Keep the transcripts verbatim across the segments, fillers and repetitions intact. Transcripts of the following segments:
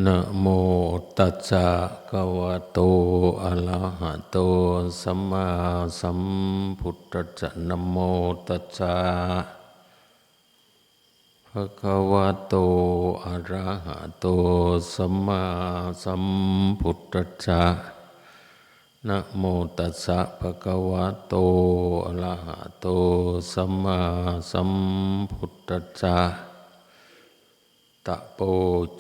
นะโมตัสสะภะคะวะโต อะระหะโต สัมมาสัมพุทธัสสะ นะโมตัสสะภะคะวะโต อะระหะโต สัมมาสัมพุทธัสสะ นะโมตัสสะภะคะวะโต อะระหะโต สัมมาสัมพุทธัสสะ ตะโป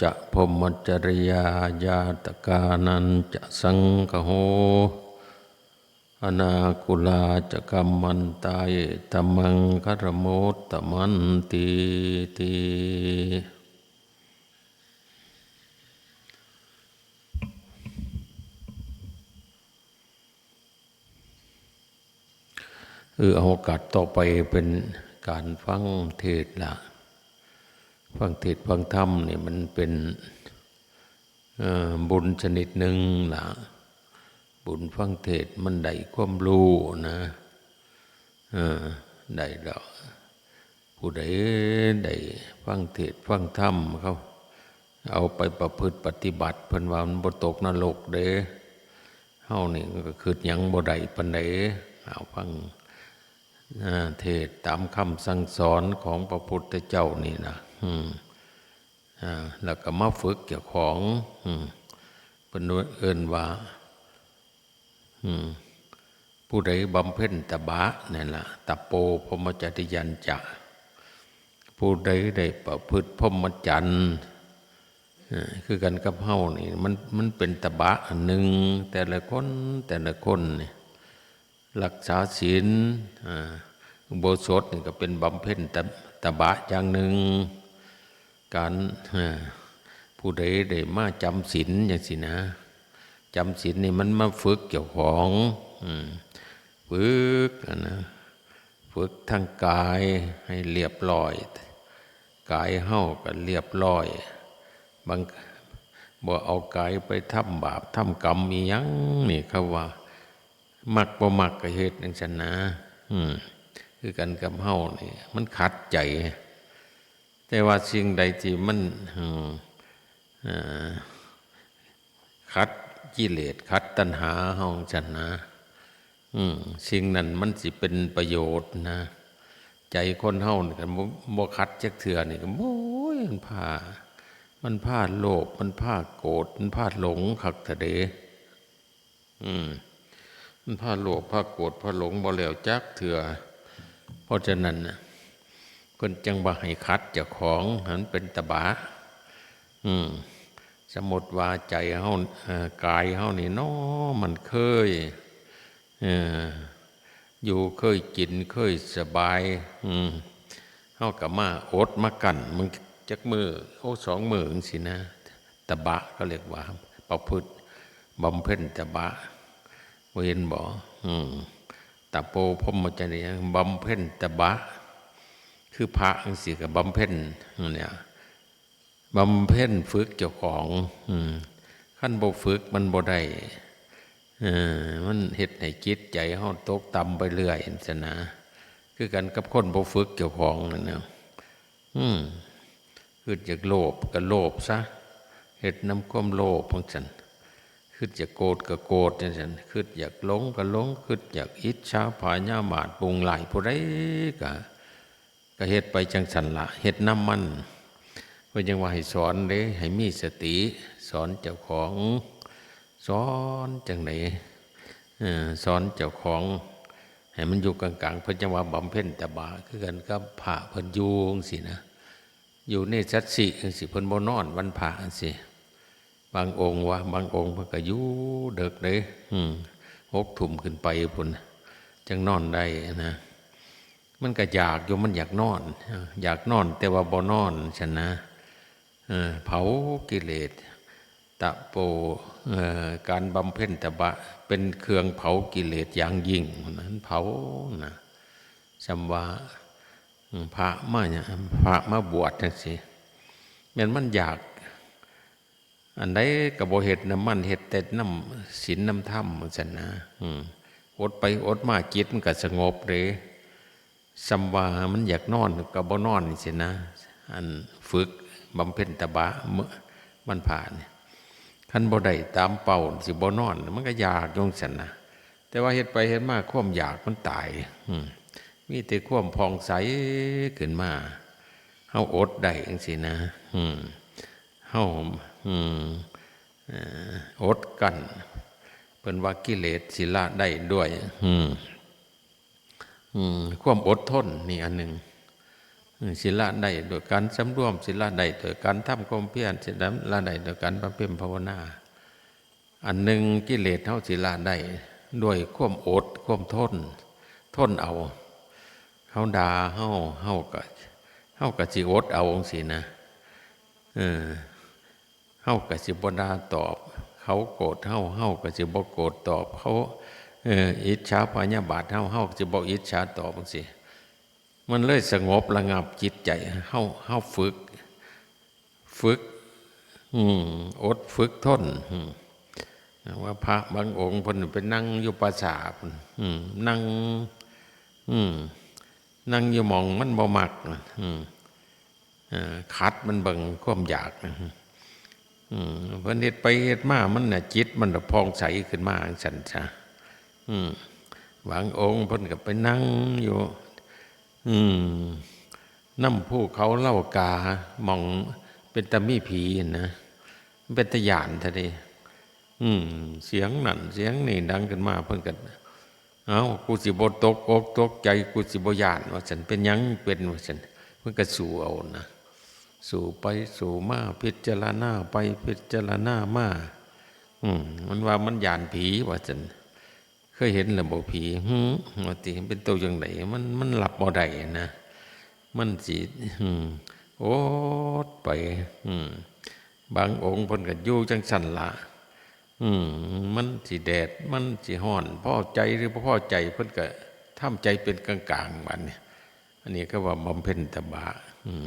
จะ พรหมจริยา ญาตกานัญจะ สังคโห อนาคุลา จะ กัมมันตา เย ธัมมัง คะระโมตตะมันติ ติ เออ เอาโอกาสต่อไปเป็นการฟังเทศน์ละ ฟังเทศน์ฟังธรรมนี่มันเป็น เอ่อ บุญชนิดหนึ่งละ บุญฟังเทศน์มันได้ความรู้นะ เออ ได้แล้ว ผู้ใดได้ฟังเทศน์ฟังธรรมเขา เอาไปประพฤติปฏิบัติ เพิ่นว่ามันบ่ตกนรกเด้ เฮานี่ก็คิดหยังบ่ได้ปานใด เอาฟัง อ่า เทศน์ตามคำสั่งสอนของพระพุทธเจ้านี่นะ อืม อ่า แล้วก็มาฝึกเจ้าของ อืม เพิ่นเอิ้นว่า อืม ผู้ใดบำเพ็ญตบะนั่นล่ะ ตะโป พรหมจริยัญจะ ผู้ใดได้ประพฤติพรหมจรรย์ เอ่อ คือกันกับเฮานี่ มัน มันเป็นตบะอันหนึ่ง แต่ละคน แต่ละคนนี่ รักษาศีล อ่า อุโบสถนี่ก็เป็นบำเพ็ญตะ ตบะอย่างหนึ่ง การ เอ่อ ผู้ใดได้มาจำศีลจั่งซี้นะ จำศีลนี่มันมาฝึกเจ้าของ อืม ฝึกอะนะ ฝึกทางกายให้เรียบร้อย กายเฮาก็เรียบร้อย บาง บ่เอากายไปทำบาปทำกรรมอีหยังนี่ เขาว่า มักบ่มักก็เฮ็ดจั่งซั้นนะ อืม คือกันกับเฮานี่ มันขัดใจ แต่ว่าสิ่งใดที่มัน อืม เอ่อ ขัดกิเลส ขัดตัณหาเฮาจั่งซั้นนะ อืม สิ่งนั้นมันสิเป็นประโยชน์นะ ใจคนเฮานี่คันบ่ บ่ขัดจักเทื่อนี่ก็ โอ้ย มันพา มันพาโลภ มันพาโกรธ มันพาหลงคักแท้เด้ อืม มันพาโลภ พาโกรธ พาหลงบ่แล้วจักเทื่อ เพราะฉะนั้นน่ะ เพิ่นจั่งว่าให้ขัดเจ้าของ ให้มันเป็นตบะ อืม สมมติว่าใจเฮา เอ่อ กายเฮานี่เนาะ มันเคย เอ่อ อยู่เคยกิน เคยสบาย อืม เฮาก็มาอดมากั้น มึงจักมื้อ โอ้ สองมื้อจั่งซี้นะ ตบะ เขาเรียกว่าประพฤติบำเพ็ญตบะ บ่เห็นบ่ อืม ตะโป พรหมจริยา บำเพ็ญตบะ คือพระจั่งซี้ก็บำเพ็ญเนี่ย บำเพ็ญฝึกเจ้าของ อืม คันบ่ฝึกมันบ่ได้ เออ มันเฮ็ดให้จิตใจเฮาตกต่ำไปเรื่อยจั่งซั้นนะ คือกันกับคนบ่ฝึกเจ้าของนั่นนะ อืม คิดอยากโลภก็โลภซะ เฮ็ดนำความโลภจั่งซั้น คิดอยากโกรธก็โกรธจั่งซั้น คิดอยากหลงก็หลง คิดอยากอิจฉาพยาบาทปองร้ายผู้ใดก็ ก็เฮ็ดไปจั่งซั้นละ เฮ็ดนำมัน เพิ่นยังว่าให้สอนเด้ ให้มีสติ สอนเจ้าของ สอนจั่งใด เออ สอนเจ้าของ ให้มันอยู่กลางๆ เพิ่นจั่งว่าบำเพ็ญตบะ คือกันกับพระเพิ่นอยู่จั่งซี้นะ อยู่ในสัจฉิจั่งซี้ เพิ่นบ่นอนวันพระจั่งซี้ บางองค์ว่า บางองค์เพิ่นก็อยู่เดิกเด้ อืม หกทุ่มขึ้นไปพุ้น จั่งนอนได้นะ มันก็อยากอยู่ มันอยากนอน อยากนอนแต่ว่าบ่นอนซั้นนะ เออ เผากิเลส ตะโป เอ่อ การบำเพ็ญตบะเป็นเครื่องเผากิเลสอย่างยิ่ง มันเผานะ ส่ำว่า อืม พระมาเนี่ย พระมาบวชจั่งซี้ แม่นมันอยาก อันใดก็บ่เฮ็ดนำมัน เฮ็ดแต่นำศีลนำธรรมจั่งซั้นนะ อืม อดไปอดมาจิตมันก็สงบเด้ ส่ำว่ามันอยากนอนก็บ่นอนจั่งซี้นะ อันฝึกบำเพ็ญตบะ มื้อ วันพระนี่ คันบ่ได้ตามเป้าสิบ่นอน มันก็อยากอยู่จั่งซั้นนะ แต่ว่าเฮ็ดไปเฮ็ดมาความอยากมันตาย อืม มีแต่ความผ่องใสขึ้นมา เฮาอดได้จั่งซี้นะ อืม เฮา อืม เอ่อ อดกั้น เพิ่นว่ากิเลสสิละได้ด้วย อืม อืม ความอดทนนี่อันหนึ่ง อืม สิละได้โดยการสำรวม สิละได้โดยการทำความเพียร สิละได้โดยการบำเพ็ญภาวนา อันหนึ่งกิเลสเฮาสิละได้ด้วยความอด ความทน ทนเอา เขาด่าเฮา เฮาก็ เฮาก็สิอดเอาจั่งซี้นะ เออ เฮาก็สิบ่ด่าตอบ เขาโกรธเฮา เฮาก็สิบ่โกรธตอบ เขา เอ่อ อิจฉาพยาบาทเฮา เฮาก็สิบ่อิจฉาตอบจั่งซี้ มันเลยสงบระงับจิตใจ เฮา เฮาฝึก ฝึก อืม อดฝึกทน อืม ว่าพระบางองค์เพิ่นไปนั่งอยู่ป่าช้าพุ้น อืม นั่ง อืม นั่งอยู่หม่องมันบ่มักนะ อืม เอ่อ ขัดมันเบิ่งความอยากนะ อืม เพิ่นเฮ็ดไปเฮ็ดมา มันน่ะ จิตมันน่ะผ่องใสขึ้นมาจั่งซั้นซะ อืม บางองค์เพิ่นก็ไปนั่งอยู่ อืม นำภูเขาเหล่ากา หม่องเป็นตามีผีหั้นนะ เป็นตาย้านแท้เด้ อืม เสียงนั่นเสียงนี่ดังขึ้นมา เพิ่นก็ เอ้า กูสิบ่ตกอกตกใจ กูสิบ่ย้าน ว่าซั่น เป็นหยังเป็น ว่าซั่น เพิ่นก็สู้เอานะ สู้ไปสู้มา พิจารณาไปพิจารณามา อืม มันว่ามันย้านผี ว่าซั่น เคยเห็นแล้วบ่ผี หือ ว่าติ เป็นโตจั่งใด มัน มันรับบ่ได้นะ มันสิ อืม อดไป อืม บางองค์เพิ่นก็อยู่จั่งซั้นละ อืม มันสิแดด มันสิร้อน พอใจหรือบ่พอใจ เพิ่นก็ทำใจเป็นกลางๆ บัดนี้ อันนี้ก็ว่าบำเพ็ญตบะ อืม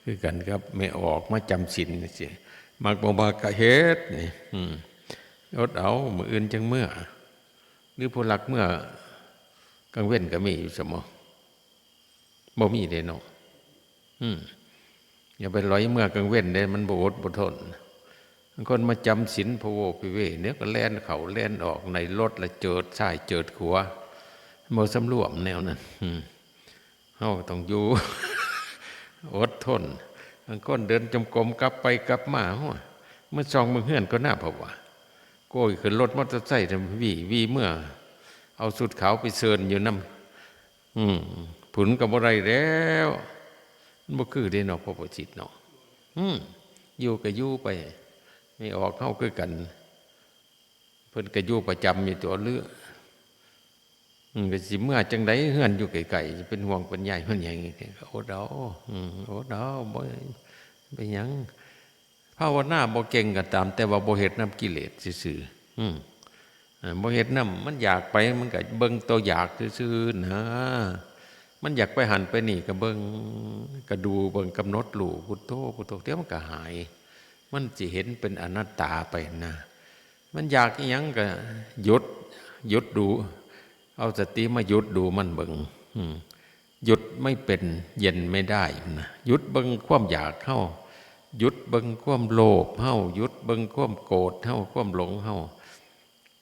คือกันกับแม่ออกมาจำศีลจั่งซี้ มักบ่มักก็เฮ็ดนี่ อืม อดเอา มื้ออื่นจั่งเมือ หรือผู้ลักเมือกลางเว็นก็มีอยู่ซะบ่ บ่มีเด้เนาะ อืม อย่าไปหลอยเมือกลางเว็นเด้ มันบ่อดบ่ทน บางคนมาจำศีลพะโวพิเว เดี๋ยวก็แล่นเข้าแล่นออก ในรถละเจิดซ้ายเจิดขวา บ่สำรวมแนวนั้น อืม เฮาต้องอยู่ อดทน บางคนเดินจงกรมกลับไปกลับมา โอ้ย มาส่องเบิ่งเฮือนก่อนนะ เพราะว่า โอ้ย ขึ้นรถมอเตอร์ไซค์ วี วีเมือ เอาชุดขาวไปเซิ่นอยู่นำ อืม พุ้นก็บ่ได้แล้ว มันบ่คือเด้เนาะ พระประสิทธิ์เนาะ อืม อยู่ก็อยู่ไป แม่ออกเฮาคือกัน เพิ่นก็อยู่ประจำอยู่ตัวเลือ อืม ก็สิเมือจั่งใด เฮือนอยู่ใกล้ๆ สิเป็นห่วงเป็นใยเพิ่นหยัง ก็อดเอา อืม อดเอา บ่เป็นหยัง ภาวนาบ่เก่งก็ตาม แต่ว่าบ่เฮ็ดนำกิเลสซื่อๆ อืม เอ่อ บ่เฮ็ดนำ มันอยากไป มันก็เบิ่งตัวอยากซื่อๆ นะ มันอยากไปหั้นไปนี่ก็เบิ่ง ก็ดูเบิ่ง กำหนดรู้ พุทโธ พุทโธ เดี๋ยวมันก็หาย มันสิเห็นเป็นอนัตตาไปนะ มันอยากอิหยังก็หยุด หยุดดู เอาสติมาหยุดดูมันเบิ่ง อืม หยุดไม่เป็น เย็นไม่ได้นะ หยุดเบิ่งความอยากเฮา หยุดเบิ่งความโลภเฮา หยุดเบิ่งความโกรธเฮา ความหลงเฮา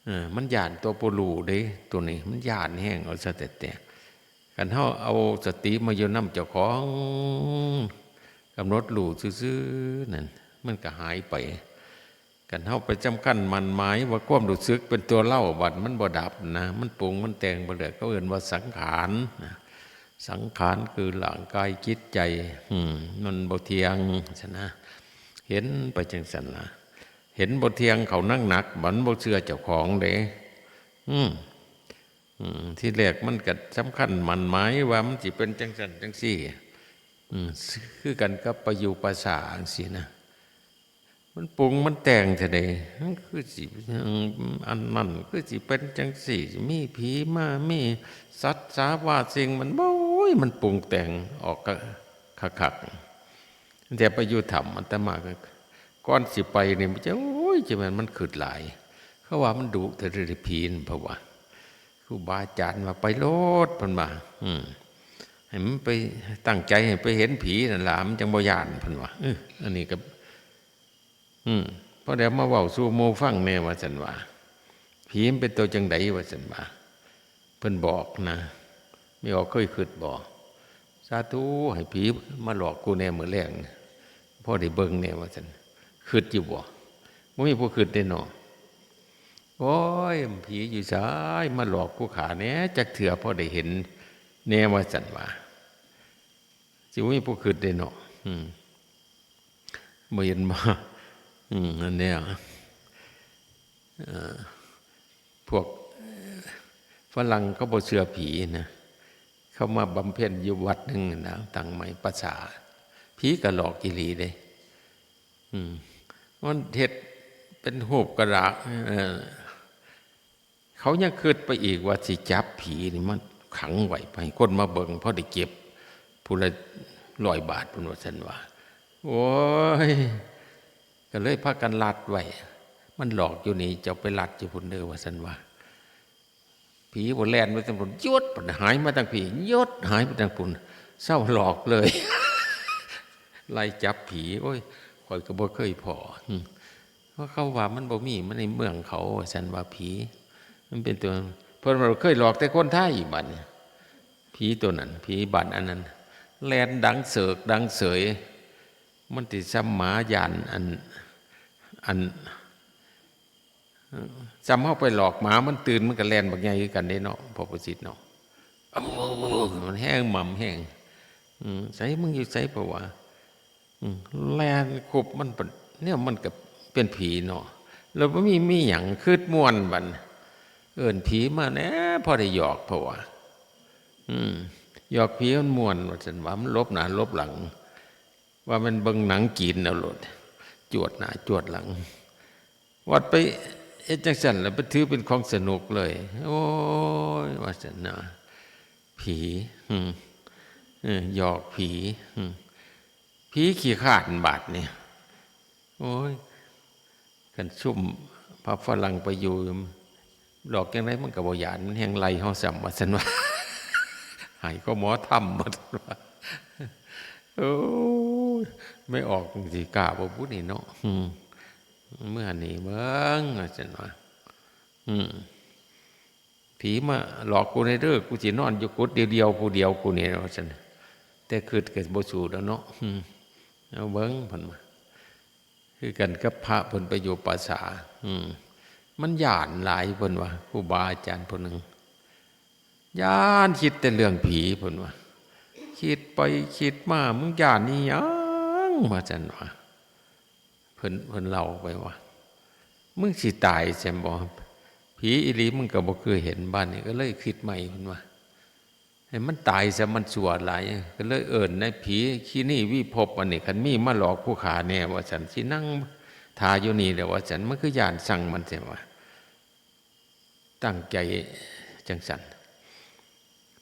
เออ มันย้านตัวผู้รู้เด้ ตัวนี้ มันย้านแฮง เอาซะแต่แต่ คันเฮาเอาสติมาอยู่นำเจ้าของ กำหนดรู้ซื่อๆ นั่น มันก็หายไป คันเฮาไปสำคัญหมั้นหมายว่าความรู้สึกเป็นตัวเรา บัดมันบ่ดับนะ มันปรุงมันแต่งไปเรื่อย เขาเอิ้นว่าสังขารนะ สังขารคือร่างกายจิตใจ อืม มันบ่เที่ยง ซั่นนะ เห็นไปจั่งซั้นล่ะ เห็นบ่เที่ยงเข้าหนักๆ บัดมันบ่เชื่อเจ้าของเด้ อืม อืม ทีแรกมันก็สำคัญหมั้นหมายว่ามันสิเป็นจั่งซั้นจั่งซี้ อืม คือกันกับไปอยู่ป่าช้าจั่งซี้นะ มันปรุงมันแต่งแท้เด้ มันคือสิ อืม อันนั้นคือสิเป็นจั่งซี้ มีผีมา มีสัตว์สาว่าสิ่งมัน โอ้ย มันปรุงแต่งออกคักๆ แต่ไปอยู่ถ้ำอาตมาก็ ก่อนสิไปนี่มันจะ โอ้ย จะแม่นมันคิดหลาย เขาว่ามันดุแท้เด้อผีนั่น เพราะว่า ครูบาอาจารย์ว่าไปโลด เพิ่นว่า อืม ให้มันไปตั้งใจให้ไปเห็นผีนั่นล่ะ มันจั่งบ่ย้าน เพิ่นว่า เออ อันนี้ก็ อืม พอได้มาเว้าสู่หมู่ฟังแหน่ว่าซั่นว่า ผีมันเป็นตัวจั่งใดว่าซั่นว่า เพิ่นบอกนะ แม่ออกเคยคิดบ่ สาธุ ให้ผีมาหลอกกูแหน่มื้อแลง พอได้เบิ่งแหน่ว่าซั่น คิดอยู่บ่ บ่มีผู้คิดเด้เนาะ โอ้ย ผีอยู่ไสมาหลอกกูขาแหน่ จักเทื่อพอได้เห็นแหน่ว่าซั่นว่า สิบ่มีผู้คิดเด้เนาะ อืม บ่เห็นบ่ อืม อันเนี้ย เอ่อ พวก เอ่อ ฝรั่งเขาบ่เชื่อผีนะ เขามาบำเพ็ญอยู่วัดหนึ่งนะ ตั้งใหม่ภาษา ผีก็หลอกอีหลีเด้ อืม มันเฮ็ดเป็นรูปกระดาษ เอ่อ เขายังคิดไปอีกว่าสิจับผีนี่มันขังไว้ ให้คนมาเบิ่ง พอได้เก็บผู้ละร้อยบาท เพิ่นว่าซั่นว่า โอ้ย ก็เลยพากันลัดไว้ มันหลอกอยู่นี่ เจ้าไปลัดอยู่พุ้นเด้อ ว่าซั่นว่า ผีบ่แล่นไปทางพุ้น หยุด หายมาทางพี้ หยุด หายไปทางพุ้น เซาหลอกเลย ไล่จับผี โอ้ย ข้อยก็บ่เคยพ้อ อืม เพราะเขาว่ามันบ่มี มันในเมืองเขา ว่าซั่นว่าผี มันเป็นตัว เพิ่นว่าเคยหลอกแต่คนไทย บัดนี้ ผีตัวนั้น ผีบ้านอันนั้น แล่นดังเสิกดังเสย มันสิส่ำหมาย่านอัน อัน เอ่อ ส่ำเฮาไปหลอกหมามันตื่น มันก็แล่นบักใหญ่คือกันเด้เนาะ พ่อประสิทธิ์เนาะ โอ้โห มันแฮงหม่ำแฮง อืม ไส มึงอยู่ไส เพราะว่า อืม แล่นคุบมันปะ เนี่ยมันก็เป็นผีเนาะ แล้วบ่มี มีหยัง คิดม่วนบัด เอิ้นผีมาแหน่ พอได้หยอก เพราะว่า อืม หยอกผีมันม่วน ว่าซั่นว่า มันหลบหน้าหลบหลัง ว่ามันเบิ่งหนังจีนเอาโลด จวดหน้าจวดหลัง วัดไปเฮ็ดจั่งซั่น แล้วไปถือเป็นของสนุกเลย โอ้ย ว่าซั่นนะ ผี อืม เออ หยอกผี อืม ผีขี้คร้านบาดนี่ โอ้ย คันซุมพระฝรั่งไปอยู่ หลอกจั่งใดมันก็บ่ย้าน มันแฮ่งไล่เฮาซ้ำ ว่าซั่นว่า ให้ก็หมอธรรม ว่าซั่นว่า โอ้ย แม่ออกจั่งสิกล้าบ่บุนี่เนาะ อืม เมือหนีเบิ่ง ว่าซั่นว่า อืม ผีมาหลอกกูแหน่เด้อ กูสินอนอยู่กุฏิเดียวๆ ผู้เดียวกูนี่ ว่าซั่น แต่คิดก็บ่สู้ดอกเนาะ อืม เอาเบิ่ง เพิ่นว่า คือกันกับพระเพิ่นไปอยู่ป่าช้า อืม มันย้านหลาย เพิ่นว่า ครูบาอาจารย์ผู้หนึ่ง ย้านคิดแต่เรื่องผี เพิ่นว่า คิดไปคิดมา มึงย้านอีหยัง ว่าซั่นว่า เพิ่น เพิ่นเล่าไปว่า มึงสิตายแซ่นบ่ ผีอีหลีมึงก็บ่เคยเห็น บัดนี้ก็เลยคิดใหม่ เพิ่นว่า ให้มันตายซะ มันชั่วหลาย ก็เลยเอิ้นนายผีขี้หนี้วิภพอันนี้ คันมีมาหลอกผู้ข้าแหน่ ว่าซั่น สินั่งท่าอยู่นี่แหละ ว่าซั่น มันคือย้านซังมันแท้ว่า ตั้งใจจั่งซั่น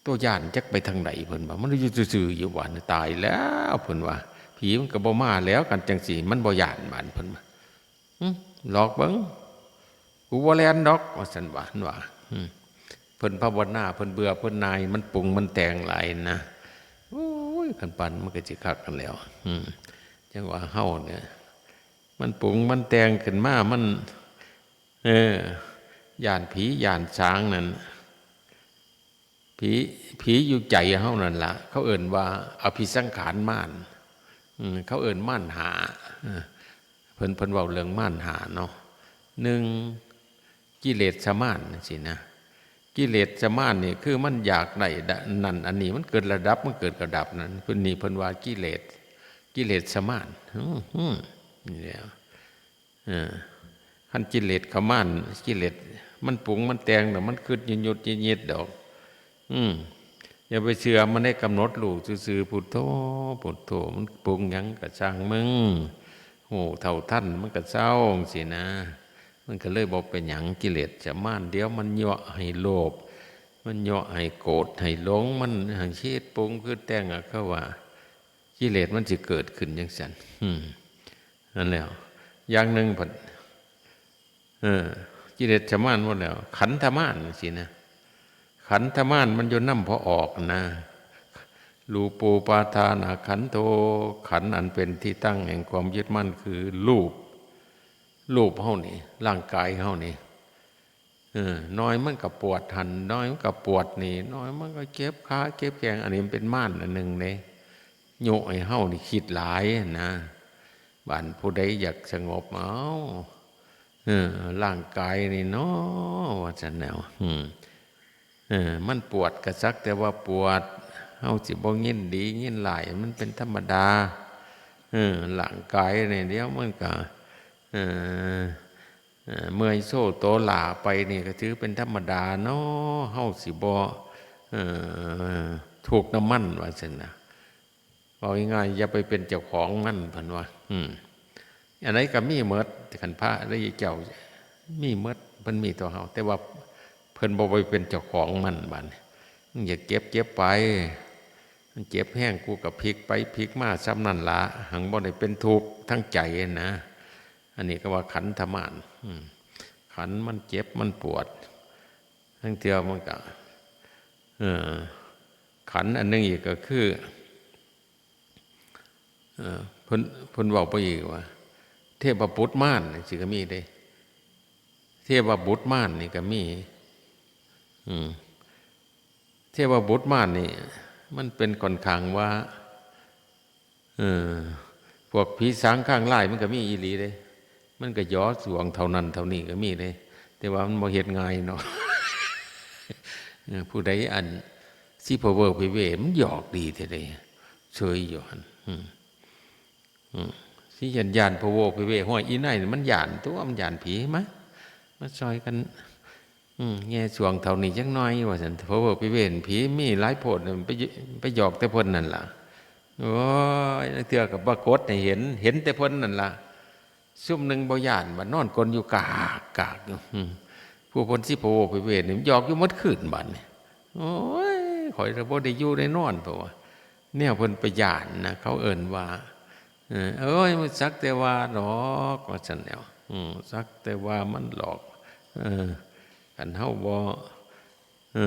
ตัวย้านจักไปทางใด เพิ่นว่า มันอยู่ซื่อๆ อยู่ ว่าตายแล้ว เพิ่นว่า ผีมันก็บ่มาแล้ว คันจั่งซี้ มันบ่ย้าน บาด เพิ่นว่า หึ หลอกเบิ่ง กูบ่แล่นดอก ว่าซั่นว่า เพิ่นว่า อืม เพิ่นภาวนา เพิ่นเบื่อ เพิ่นหน่าย มันปรุงมันแต่งหลายนะ โอ้ย คันปานมันก็สิคักกันแล้ว อืม จั่งว่าเฮาเนี่ย มันปรุงมันแต่งขึ้นมา มัน เออ ย้านผีย้านสางนั่น ผี ผีอยู่ใจเฮานั่นล่ะ เขาเอิ้นว่าอภิสังขารมาร อืม เขาเอิ้นมารห้า เออ เพิ่น เพิ่นเว้าเรื่องมารห้าเนาะ หนึ่ง กิเลสมารจั่งซี้นะ กิเลสมารนี่คือมันอยากได้นั่นอันนี้ มันเกิดแล้วดับ มันเกิดแล้วดับนั่น เพิ่น นี่เพิ่นว่ากิเลส กิเลสมาร อืม อืม นี่แหละ เออ คันกิเลสเขามาร กิเลสมันปรุงมันแต่งน่ะ มันคิดหยุดๆ ยิดๆ ดอก อืม อย่าไปเชื่อมัน ได้กำหนดรู้ซื่อๆ พุทโธ พุทโธ มันปรุงหยังก็ช่างมึง ฮู้เท่าทันมันก็เซาจั่งซี้นะ มันก็เลยบ่เป็นหยัง กิเลสมาร เดี๋ยวมันยั่วให้โลภ มันยั่วให้โกรธ ให้หลง มันให้คิดปรุงคิดแต่งอะ เขาว่า กิเลสมันสิเกิดขึ้นจั่งซั่น อืม นั่นแหละ อย่างหนึ่งเพิ่น เออ กิเลสมารหมดแล้ว ขันธมารจั่งซี้นะ ขันธมารมันอยู่นำพอออกนะ รูปูปาทานาขันโธ ขันธ์อันเป็นที่ตั้งแห่งความยึดมั่นคือรูป รูปเฮานี่ ร่างกายเฮานี่ เออ น้อยมันก็ปวดหั้น น้อยมันก็ปวดนี่ น้อยมันก็เจ็บขาเจ็บแข้ง อันนี้มันเป็นมารอันหนึ่งเด้ โยะให้เฮานี่คิดหลายนะ บาดผู้ใดอยากสงบ เอา เออ ร่างกายนี่เนาะ ว่าซั่นแหล้ว อืม เออ มันปวดก็สักแต่ว่าปวด เฮาสิบ่ยินดียินร้าย มันเป็นธรรมดา เออ ร่างกายนี่เดี๋ยวมันก็ เออ เออ เมื่อยโซโตล้าไปนี่ก็ถือเป็นธรรมดาเนาะ เฮาสิบ่ เออ ทุกข์นำมัน ว่าซั่นนะ เว้าง่ายๆ อย่าไปเป็นเจ้าของมัน เพิ่นว่า อืม อันใดก็มีหมด คันพระอริยเจ้ามีหมด เพิ่นมีต่อเฮา แต่ว่าเพิ่นบ่ไปเป็นเจ้าของมัน บาดนี้ มึงอยากเจ็บ เจ็บไป มันเจ็บแฮง กูก็พลิกไปพลิกมาส่ำนั่นละ หังบ่ได้เป็นทุกข์ทางใจนะ อันนี้ก็ว่าขันธมาร อืม ขันมันเจ็บมันปวด ลางเทื่อมันก็ เออ ขันอันหนึ่งอีกก็คือ เออ เพิ่น เพิ่นเว้าไปอีกว่า เทพบุตรมารนี่สิก็มีเด้ เทพบุตรมารนี่ก็มี อืม เทพบุตรมารนี่ มันเป็นค่อนข้างว่า เออ พวกผีสางคางลายมันก็มีอีหลีเด้ มันก็หยอกสวงเท่านั้นเท่านี้ก็มีเด้ แต่ว่ามันบ่เฮ็ดง่ายเนาะ เออ ผู้ใดอัน สิพะเวิร์กไปเว มันหยอกดีแท้เด้ เฉยอยู่หั่น อืม อืม สิย่าน ย่านพะเวิร์กไปเว ห้วย อีนายนี่มันย่านตั๊ว มันย่านผี มา มาซอยกัน อืม แง่สวงเท่านี้จักหน่อย ว่าซั่น พะเวิร์กไปเว ผีมีหลายโพด ไป ไปหยอกแต่เพิ่นนั่นล่ะ โอ้ย ลางเทื่อก็ปรากฏให้เห็น เห็นแต่เพิ่นนั่นล่ะ ซุมหนึ่งบ่ย่าน บัดนอนกลนอยู่กากกากอยู่ อืม ผู้เพิ่นสิพะเวิร์กไปเว นี่หยอกอยู่หมดคืนบัดนี้ โอ้ย ข้อยละบ่ได้อยู่ได้นอน เพราะว่า แนวเพิ่นไปย่านนะ เขาเอิ้นว่า เออ โอ้ย มันสักแต่ว่าดอก ว่าซั่นแหล้ว อืม สักแต่ว่ามันหลอก เออ คันเฮาบ่ เอ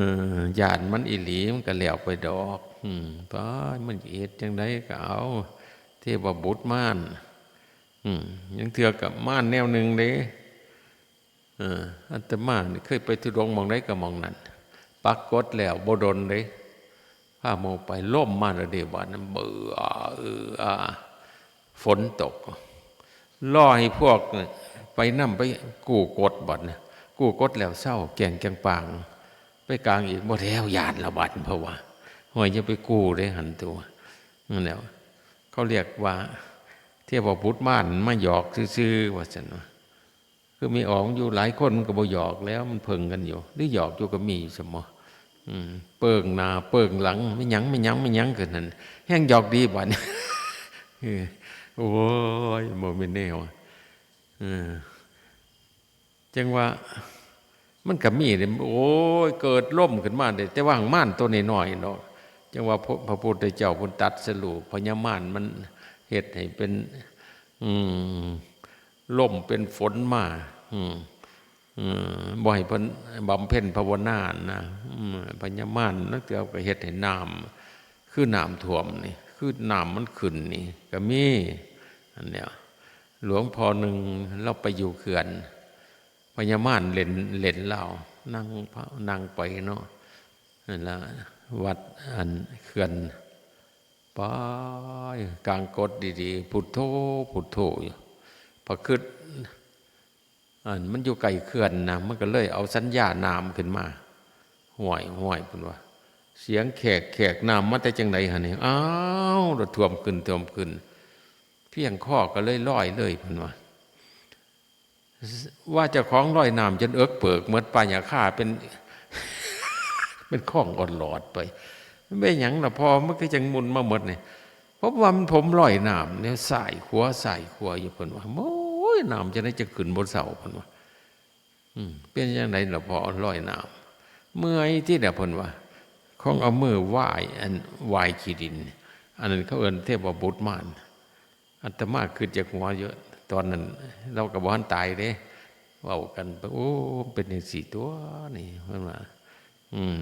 อ ย่านมันอีหลี มันก็แล้วไปดอก อืม ไป มันสิเฮ็ดจั่งใดก็เอา เทพบุตรมาร อืม ลางเทื่อก็มารแนวหนึ่งเด้ เออ อาตมานี่เคยไปธุดงค์หม่องใดก็หม่องนั้น ปรากฏแล้วบ่ดนเด้ พาหมู่ไป ลมมาแล้วเด้ บาดนั้น เบื่อ เออ อา ฝนตก รอให้พวกไปนำไปกู้กด บาดนี้ กู้กดแล้วเซา แกงจังปาง ไปกางอีก บ่แล้ว ย่านละบาด เพราะว่า ห้วย อย่าไปกู้เด้ หั่นตั๊ว นั่นแหละ เขาเรียกว่า เทพบุตรมารมาหยอกซื่อๆ ว่าซั่นวะ คือมีออกอยู่หลายคนมันก็บ่หยอกแล้ว มันเพิ่งกันอยู่ หรือหยอกอยู่ก็มีอยู่ซั่นบ่ อืม เปิ้งหน้าเปิ้งหลัง แม่นหยัง แม่นหยัง แม่นหยัง กันนั่น แฮ่งหยอกดีบัดนี้ เออ โอ้ย บ่แม่นแนว เออ จั่งว่า มันก็มีเด้ โอ้ย เกิดลมขึ้นมาเด้ แต่ว่าหั่งมารตัวน้อยๆเนาะ จั่งว่าพระ พระพุทธเจ้าเพิ่นตรัสรู้ พญามารมันเฮ็ดให้เป็น อืม ลมเป็นฝนมา อืม อืม บ่ให้เพิ่นบำเพ็ญภาวนานะ อืม พญามารลางเทื่อก็เฮ็ดให้น้ำ คือน้ำท่วมนี่ คือน้ำมันขึ้นนี่ ก็มี อันเนี้ย หลวงพ่อหนึ่งลาวไปอยู่เขื่อน พญามารเล่น เล่นลาว นั่งพะ นั่งไปเนาะ นั่นล่ะ วัดอันเขื่อน ไปกางกดดีๆ พุทโธ พุทโธอยู่ พอคิด อันมันอยู่ใกล้เขื่อนนะ มันก็เลยเอาสัญญาน้ำขึ้นมา ห้วย ห้วย เพิ่นว่า เสียงแขก แขก น้ำมาแต่จั่งใดหั่นนี่ อ้าว แล้วท่วมขึ้น ท่วมขึ้น เพียงคอก็เลยลอยเลย เพิ่นว่า ว่าเจ้าของลอยน้ำจนเอิกเปิกหมด ปานหญ้าคาเป็น เป็นคลองอ่อนหลอดไป มันเป็นหยังล่ะพ่อ มันคือจั่งมุนมาหมดนี่ เพราะว่ามันผมลอยน้ำเนี่ย ซ้ายขวา ซ้ายขวาอยู่ เพิ่นว่า โอ้ย น้ำจั่งใดจั่งขึ้นบ่เซา เพิ่นว่า อืม เป็นจั่งใดล่ะพ่อ ลอยน้ำ เมื่อยติล่ะ เพิ่นว่า คงเอามือไหว้ อัน ไหว้ขี้ดิน อันนั้นเขาเอิ้นเทพบุตรมาร อาตมาคิดจากหัวอยู่ ตอนนั้นลาวก็บ่ทันตายเด้ เว้ากันไป โอ้ เป็นจั่งซี้ตั๊วนี่ เพิ่นว่า อืม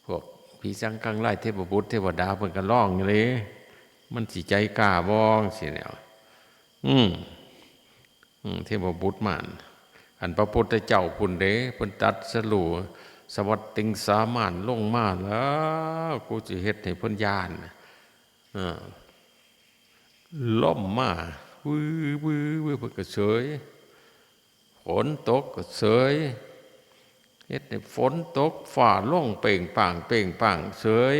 พวกผีสางคางลาย เทพบุตรเทวดาเพิ่นก็ร้องอยู่เด้ มันสิใจกล้าบ่ ซี้แหล้ว อืม อืม เทพบุตรมาร อันพระพุทธเจ้าพุ้นเด้ เพิ่นตรัสรู้ สวัสดิงสามานลงมาแล้ว กูสิเฮ็ดให้เพิ่นย้าน อ่า ลมมา วือ วือ วือ เพิ่นก็เสย ฝนตกก็เสย เฮ็ดให้ฝนตก ฟ้าลงเป่งป่าง เป่งป่าง เสย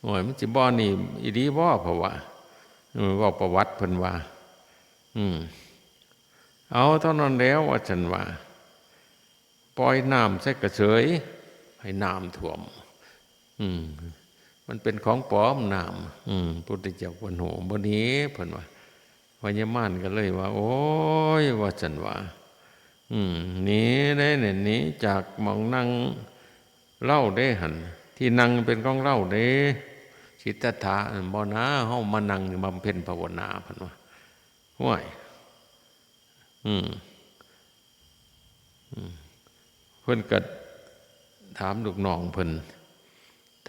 โอ้ย มันสิบ่นี่อีหลีบ่ เพราะว่า เออ เว้าประวัติเพิ่นว่า อืม เอาเท่านั้นแล้ว ว่าซั่นว่า ปล่อยน้ำใส่กระเสย ให้น้ำท่วม อืม มันเป็นของปลอมน้ำ อืม พุทธเจ้าเพิ่นฮู้บ่หนี เพิ่นว่า พญามารก็เลยว่า โอ้ย ว่าซั่นว่า อืม หนีได้เนี่ย หนีจากหม่องนั่งเฮาเด้หั่น ที่นั่งเป็นของเฮาเด้ สิทธัตถะ บ่นะ เฮามานั่งบำเพ็ญภาวนา เพิ่นว่า ห้วย อืม อืม เพิ่นก็ถามลูกน้องเพิ่น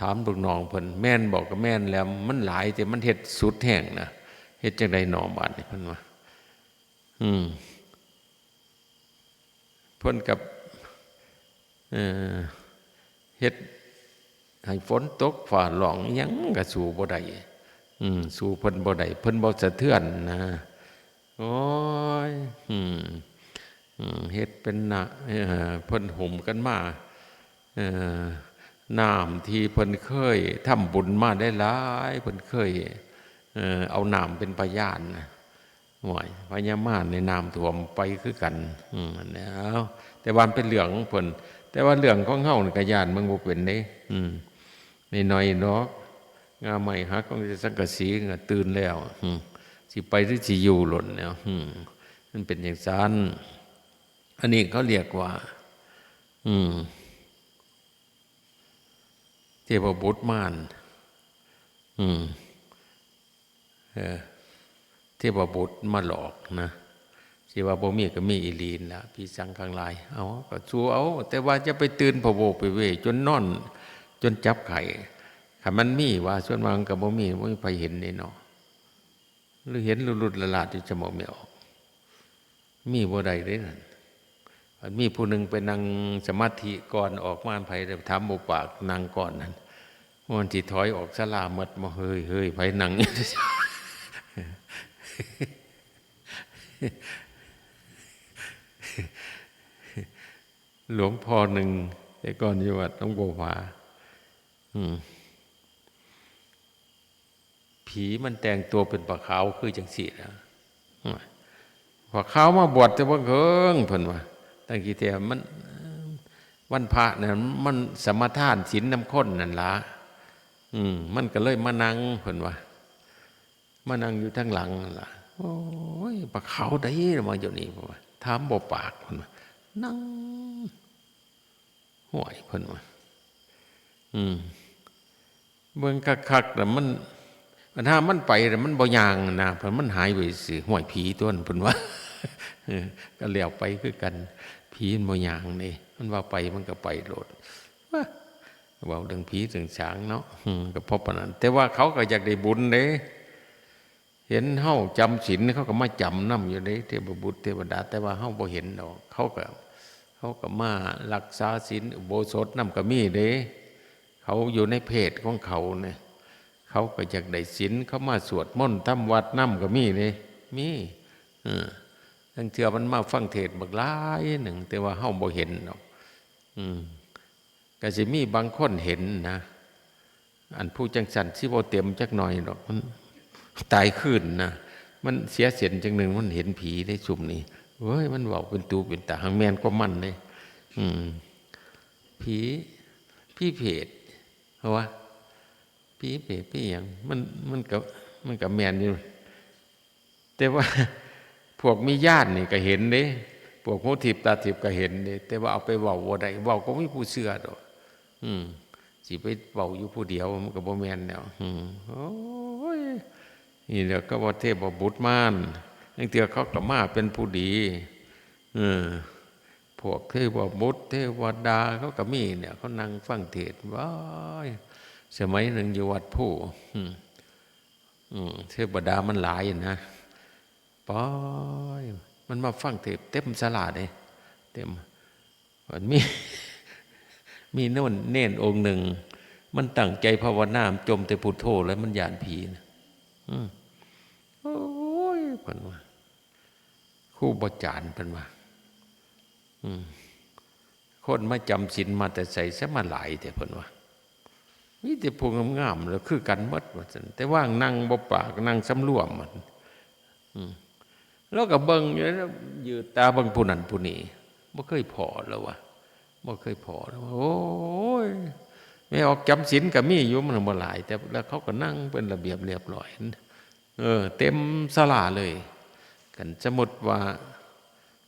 ถามลูกน้องเพิ่น แม่นบ่ ก็แม่นแหล้ว มันหลาย แต่มันเฮ็ดสุดแฮงนะ เฮ็ดจั่งใดหนอ บาดนี้ เพิ่นว่า อืม เพิ่นก็ เอ่อ เฮ็ดให้ฝนตกฟ้าร้อง อิหยังก็สู้บ่ได้ อืม สู้เพิ่นบ่ได้ เพิ่นบ่สะเทือนนะ โอ้ย อืม อืม เฮ็ดเป็นนะ เอ่อ เพิ่นโฮมกันมา เอ่อ น้ำที่เพิ่นเคยทำบุญมาได้หลาย เพิ่นเคย เอ่อ เอาน้ำเป็นพยานนะ ห้วย พญามารในน้ำท่วมไปคือกัน อืม แล้ว แต่ว่ามันเป็นเรื่องของเพิ่น แต่ว่าเรื่องของเฮานี่ก็ย้านเบิ่งบ่เป็นเด้ อืม น้อยๆดอก ง่าไม้หักของสังกะสีก็ตื่นแล้ว อืม สิไปหรือสิอยู่หล่นแล้ว อืม มันเป็นจั่งซั้น อันนี้เขาเรียกว่า อืม เทพบุตรมาร อืม เออ เทพบุตรมาหลอกนะ สิว่าบ่มีก็มีอีหลีนั่นล่ะ ผีสางข้างหลาย เอา ก็สู้เอา แต่ว่าอย่าไปตื่นพะโวไปเว จนนอน จนจับไข้ คันมันมีว่า ส่วนมากมันก็บ่มี บ่มีไผเห็นเด้เนาะ หรือเห็นหลุดๆหลาดๆอยู่ จะมองไม่ออก มีบ่ได้เด้นั่น มีผู้หนึ่งไปนั่งสมาธิก่อน ออกมา ไผถามบ่ปาก นั่งก่อนนั่น มันสิถอยออกศาลาหมดบ่ เฮ้ย เฮ้ย ไผนั่ง หลวงพ่อหนึ่ง แต่ก่อนอยู่วัดหลวงปู่ผา อืม ผีมันแต่งตัวเป็นปลาขาวคือจังซี่นะ ปลาขาวมาบวชแต่บ่เคิง เพิ่นว่า ตั้งกี่เทื่อมัน วันพระน่ะมันสมาทานศีลนำคนนั่นล่ะ อืม มันก็เลยมานั่ง เพิ่นว่า มานั่งอยู่ทางหลังนั่นล่ะ โอ้ย ปลาขาวใดมาอยู่นี่ เพิ่นว่า ถามบ่ปาก เพิ่นว่า นั่ง ห้วย เพิ่นว่า อืม เบิ่งคักๆ แล้วมัน ปัญหามันไปแล้วมันบ่ย่างนะ เพิ่น มันหายไปซื่อ ห้วย ผีตัวนั้น เพิ่นว่า เออ ก็แล้วไปคือกัน ผีมันบ่ย่างเด้ มันว่าไปมันก็ไปโลด ว้า เว้าเรื่องผีเรื่องสางเนาะ อืม ก็เพราะปานนั้น แต่ว่าเขาก็อยากได้บุญเด้ เห็นเฮาจำศีล เขาก็มาจำนำอยู่เด้ เทพบุตรเทวดา แต่ว่าเฮาบ่เห็นดอก เขาก็ เขาก็มารักษาศีลอุโบสถนำก็มีเด้ เขาอยู่ในเพศของเขาเนี่ย เขาก็อยากได้ศีล เขามาสวดมนต์ทำวัดนำก็มีเด้ มี เออ ลางเทื่อมันมาฟังเทศน์บักหลายหนึ่ง แต่ว่าเฮาบ่เห็นดอก อืม ก็สิมีบางคนเห็นนะ อันผู้จังซั่นสิบ่เต็มจักหน่อยดอก มันตายคืนนะ มันเสียเส้นจังหนึ่ง มันเห็นผีได้ซุมนี้ เว้ย มันเว้าเป็นตูเป็นตา หังแม่นกว่ามันเด้ อืม ผี ผีเปรต เพราะว่า ผีเปรต ผีหยัง มัน มันก็ มันก็แม่นอยู่ แต่ว่า พวกมีญาณนี่ก็เห็นเด้ พวกหูทิพย์ตาทิพย์ก็เห็นเด้ แต่ว่าเอาไปเว้าบ่ได้ เว้าก็มีผู้เชื่อดอก อืม สิไปเว้าอยู่ผู้เดียวมันก็บ่แม่นแล้ว อืม โอ้ย นี่แหละก็ว่าเทพบุตรมาร ลางเทื่อเขาก็มาเป็นผู้ดี เออ พวกเทพบุตรเทวดาเขาก็มีเนี่ย เขานั่งฟังเทศน์ ว้าย สมัยหนึ่งอยู่วัดภู อืม อืม เทวดามันหลายนะ ปอย มันมาฟังเทศน์เต็มศาลาเด้ เต็ม มันมี มีโน่นเณรองค์หนึ่ง มันตั้งใจภาวนา มันจมแต่พุทโธแล้ว มันย้านผีนะ อืม โอ้ย เพิ่นว่า ครูบาอาจารย์ เพิ่นว่า อืม คนมาจำศีลมาแต่ไส ซะมาหลายแท้ เพิ่นว่า มีแต่ผู้งามๆ แล้วคือกันหมด ว่าซั่น แต่ว่านั่งบ่ปาก นั่งสำรวม อืม แล้วก็เบิ่งอยู่ แล้วยืดตาเบิ่งผู้นั้นผู้นี้ บ่เคยพ้อแล้ววะ บ่เคยพ้อแล้ววะ โอ้ย แม่ออกจำศีลก็มีอยู่ มันบ่หลาย แต่แล้วเขาก็นั่งเป็นระเบียบเรียบร้อย เออ เต็มศาลาเลย คันสมมุติว่า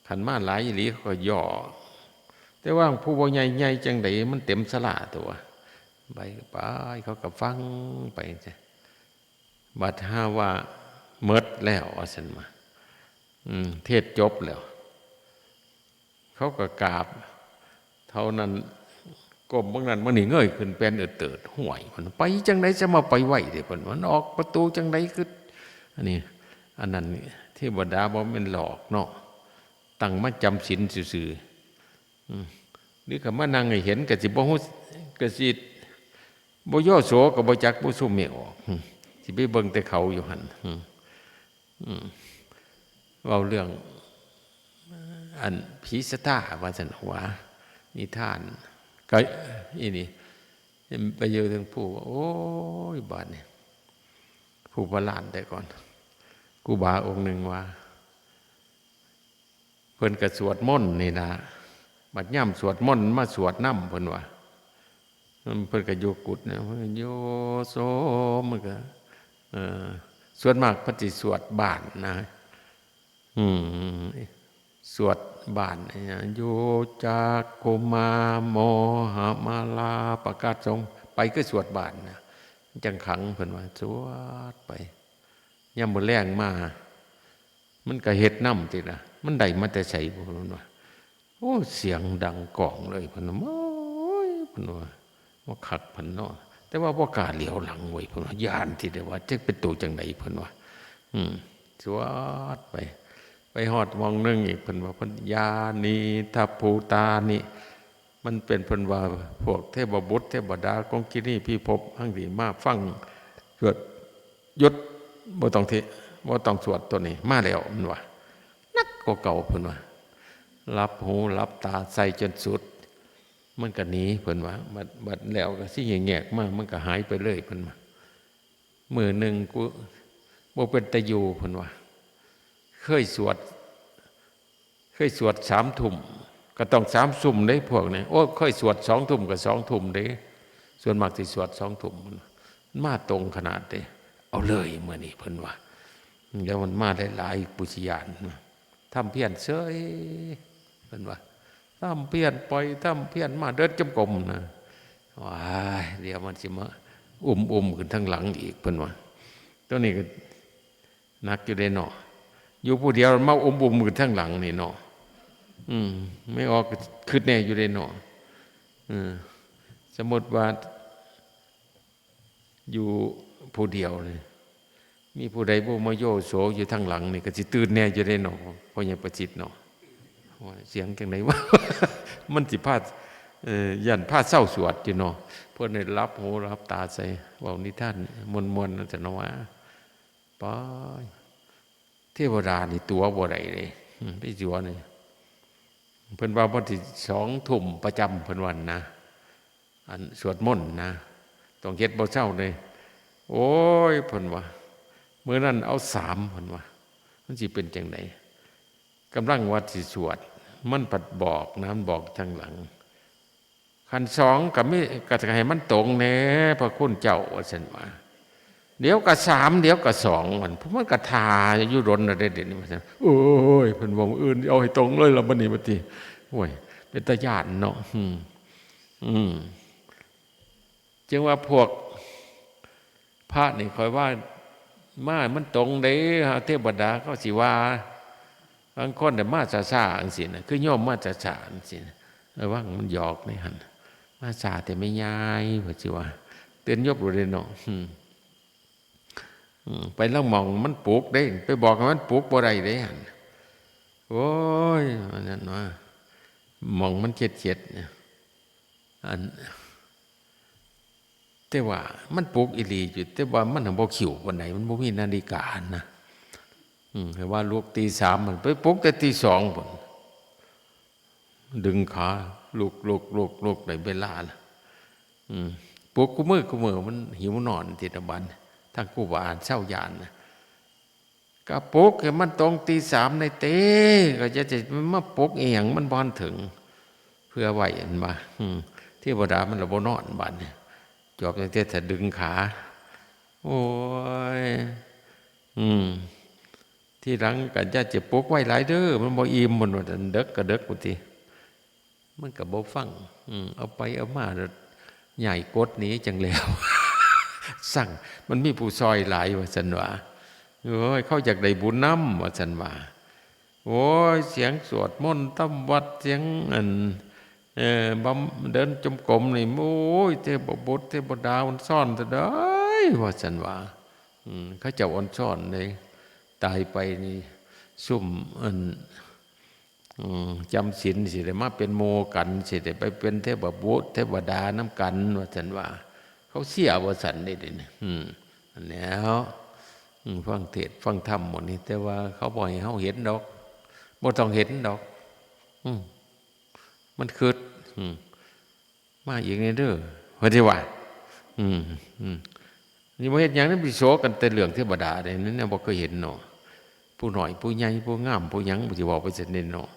คันมาหลายอีหลีเขาก็ย่อ แต่ว่าผู้บ่ใหญ่ๆ จั่งใด มันเต็มศาลาตั๊ว ไป ไป เขาก็ฟังไปจ้ะ บัดหาว่าหมดแล้ว ว่าซั่นว่า อืม เทศน์จบแล้ว เขาก็กราบ เท่านั้น ก้มเบิ่งนั้นเบิ่งนี้ เงยขึ้นแปนเอิดเติด "ห้วย มันไปจั่งใด จะมาไปไวแท้ เพิ่น มันออกประตูจั่งใด คือ อันนี้ อันนั้น เทวดาบ่แม่นหลอกเนาะ ตั้งมาจำศีลซื่อๆ อืม หรือก็มานั่งให้เห็น ก็สิบ่ฮู้ ก็สิบ่โยโส ก็บ่จัก บ่ซุ่มไม่ออก อืม สิไปเบิ่งแต่เขาอยู่หั่น อืม อืม เว้าเรื่อง อันผีสะท้า ว่าซั่นว่า นิทาน ก็ อีนี่ ไปอยู่เทิงภู โอ้ย บาดนี้ ภูพระล้านแต่ก่อน ครูบาองค์หนึ่งว่า เพิ่นก็สวดมนต์นี่ล่ะ บัดยามสวดมนต์มาสวดนำ เพิ่นว่า เพิ่นก็อยู่กุฏินะ เพิ่นก็โยโส มันก็ เอ่อ ส่วนมากเพิ่นสิสวดบ้านนะ อืม สวดบ้านเนี่ย โยจักขุมาโมหะมาลาปะกาสง ไปคือสวดบ้านนะ จั่งขัง เพิ่นว่า สวดไป ยามมื้อแลงมา มันก็เฮ็ดนำติล่ะ มันได้มาแต่ไสบุ เพิ่นว่า โอ้ เสียงดังก้องเลย เพิ่นว่า โอ้ย เพิ่นว่า บ่คัก เพิ่นเนาะ แต่ว่าบ่กล้าเหลียวหลังเว้ย เพิ่นว่า ย้านติได้ว่า จักเป็นโตจั่งใด เพิ่นว่า อืม สวดไป ไปฮอดหม่องหนึ่งอีก เพิ่นว่า เพิ่น ยานีทะภูตานิ มันเป็น เพิ่นว่า พวกเทพบุตรเทวดาของคิรีพิภพ หั่งสิมาฟัง สวด หยุด บ่ต้องเท บ่ต้องสวดตัวนี้ มาแล้ว เพิ่นว่า นักกว่าเก่า เพิ่นว่า หลับหูหลับตาใส่จนสุด มันก็หนี เพิ่นว่า บัด บัดแล้วก็สิแงกมา มันก็หายไปเลย เพิ่นว่า มื้อหนึ่งกู บ่เป็นตาอยู่ เพิ่นว่า เคยสวด เคยสวดสามทุ่ม ก็ต้องสามทุ่มเด้ พวกนี้ โอ้ เคยสวดสองทุ่มก็สองทุ่มเด้ ส่วนมากสิสวดสองทุ่ม มันมาตรงขนาดเด้ เอาเลยมื้อนี้ เพิ่นว่า แล้วมันมาหลายๆ ผู้สิย้าน ทำเพี้ยนเฉย เพิ่นว่า ทำเพี้ยนไป ทำเพี้ยนมา เดินจงกรมนะ ว้าย เดี๋ยวมันสิมาอุ้มๆ ขึ้นทางหลังอีก เพิ่นว่า ตัวนี้ก็ หนักอยู่เด้เนาะ อยู่ผู้เดียวมาอุ้มๆ ขึ้นทางหลังนี่เนาะ อืม ไม่ออก คิดแน่อยู่เด้เนาะ อืม สมมุติว่า อยู่ผู้เดียวนี่ มีผู้ใดบ่มาโยโสอยู่ทางหลังนี่ ก็สิตื่นแน่อยู่เด้เนาะ พ่อใหญ่ประสิทธิ์เนาะ ว่าเสียงจั่งใดวะ มันสิพา เอ่อ ย้านพาเซาสวดอยู่เนาะ เพิ่นได้หลับหูหลับตาใส่ เว้านิทานม่วนๆ นั่นซะเนาะว่า ไป เทวดานี่ตั๋วบ่ได้เลย อืม ไปตั๋วนี่ เพิ่นว่าพอสิสองทุ่มประจำ เพิ่นว่านะ อันสวดมนต์นะ ต้องเฮ็ดบ่เซาเลย โอ้ย เพิ่นว่า มื้อนั้นเอาสาม เพิ่นว่า มันสิเป็นจั่งใด กำลังว่าสิสวด มันผัดบอกนะ มันบอกทางหลัง คันสองก็มี ก็ให้มันตรงแน่ พระคุณเจ้า ว่าซั่นว่า เดี๋ยวก็สาม เดี๋ยวก็สอง มัน มันก็ท่าอยู่ดนแล้วเด้ เดี๋ยวนี้ ว่าซั่น โอ้ย เพิ่นว่า มื้ออื่นเอาให้ตรงเลยล่ะ บัดนี้ บัดนี้ โอ้ย เป็นตาย้านเนาะ อืม อืม จึงว่าพวกพระนี่ ข้อยว่า มามันตรงเด้ เทวดาเขาสิว่า บางคนน่ะมาช้าๆ จั่งซี้นะ คือโยมมาช้าๆ จั่งซี้นะ ระวังมันหยอกนี่หั่น มาช้าแต่ไม่ย้าย ว่าสิว่า เตือนโยมอยู่เด้เนาะ อืม อืม ไปลางหม่องมันปลุกเด้ ไปบอกให้มันปลุกบ่ได้เด้หั่น โอ้ย ว่าซั่นว่า หม่องมันเข็ดๆ เนี่ย อัน แต่ว่ามันปลุกอีหลีอยู่ แต่ว่ามันหั้นบ่คิ้วปานใด มันบ่มีนาฬิกานะ อืม ให้ว่าลุกตีสาม มันไปปลุกแต่ตีสองพุ้น ดึงขา ลุก ลุก ลุก ลุก ได้เวลาละ อืม ปลุกคู่มื้อ คู่มื้อ มันหิวนอนติดบัด ทางครูบาอาจารย์เซาย้านนะ ก็ปลุกให้มันตรงตีสามในเต้ก็จะ จะมาปลุกอีหยัง มันบ่ทันถึง เพื่อไว้อันว่า อืม เทวดามันละบ่นอนบัดนี้ จอบตั้งแต่ถ้าดึงขา โอ้ย อืม ทีหลังก็อย่าจะปลุกไว้หลายเด้อ มันบ่อิ่ม มันว่าเดิกก็เดิกพุ้นติ มันก็บ่ฟัง อืม เอาไปเอามาแล้วย้ายกฎหนีจั่งแล้ว สั่ง มันมีผู้ซอยหลาย ว่าซั่นว่า โอ้ย เขาอยากได้บุญนำ ว่าซั่นว่า โอ้ย เสียงสวดมนต์ทำวัตร เสียงอัน เอ่อ บำ เดินจงกรมนี่ โอ้ย เทพบุตรเทพดามันซ่อนซะได้ ว่าซั่นว่า อืม เขาเจ้าออนซ่อนเลย ตายไปนี่ ซุมอัน อืม จำศีลสิได้มาเป็นหมู่กัน สิได้ไปเป็นเทพบุตรเทพดานำกัน ว่าซั่นว่า เขาเสียว่าซั่นเด้ เดี๋ยวนี้ อืม อันแล้ว อืม ฟังเทศน์ฟังธรรมหมดนี่ แต่ว่าเขาบ่ให้เฮาเห็นดอก บ่ต้องเห็นดอก อืม มันคิด อืม มาอีกแน่เด้อ ว่าติว่า อืม อืม นี่บ่เฮ็ดหยัง นี่ไปโสกันแต่เรื่องเทวดาเด้ นี่แนวบ่เคยเห็นเนาะ ผู้น้อยผู้ใหญ่ ผู้งามผู้หยัง สิเว้าไปซั่นเด้เนาะ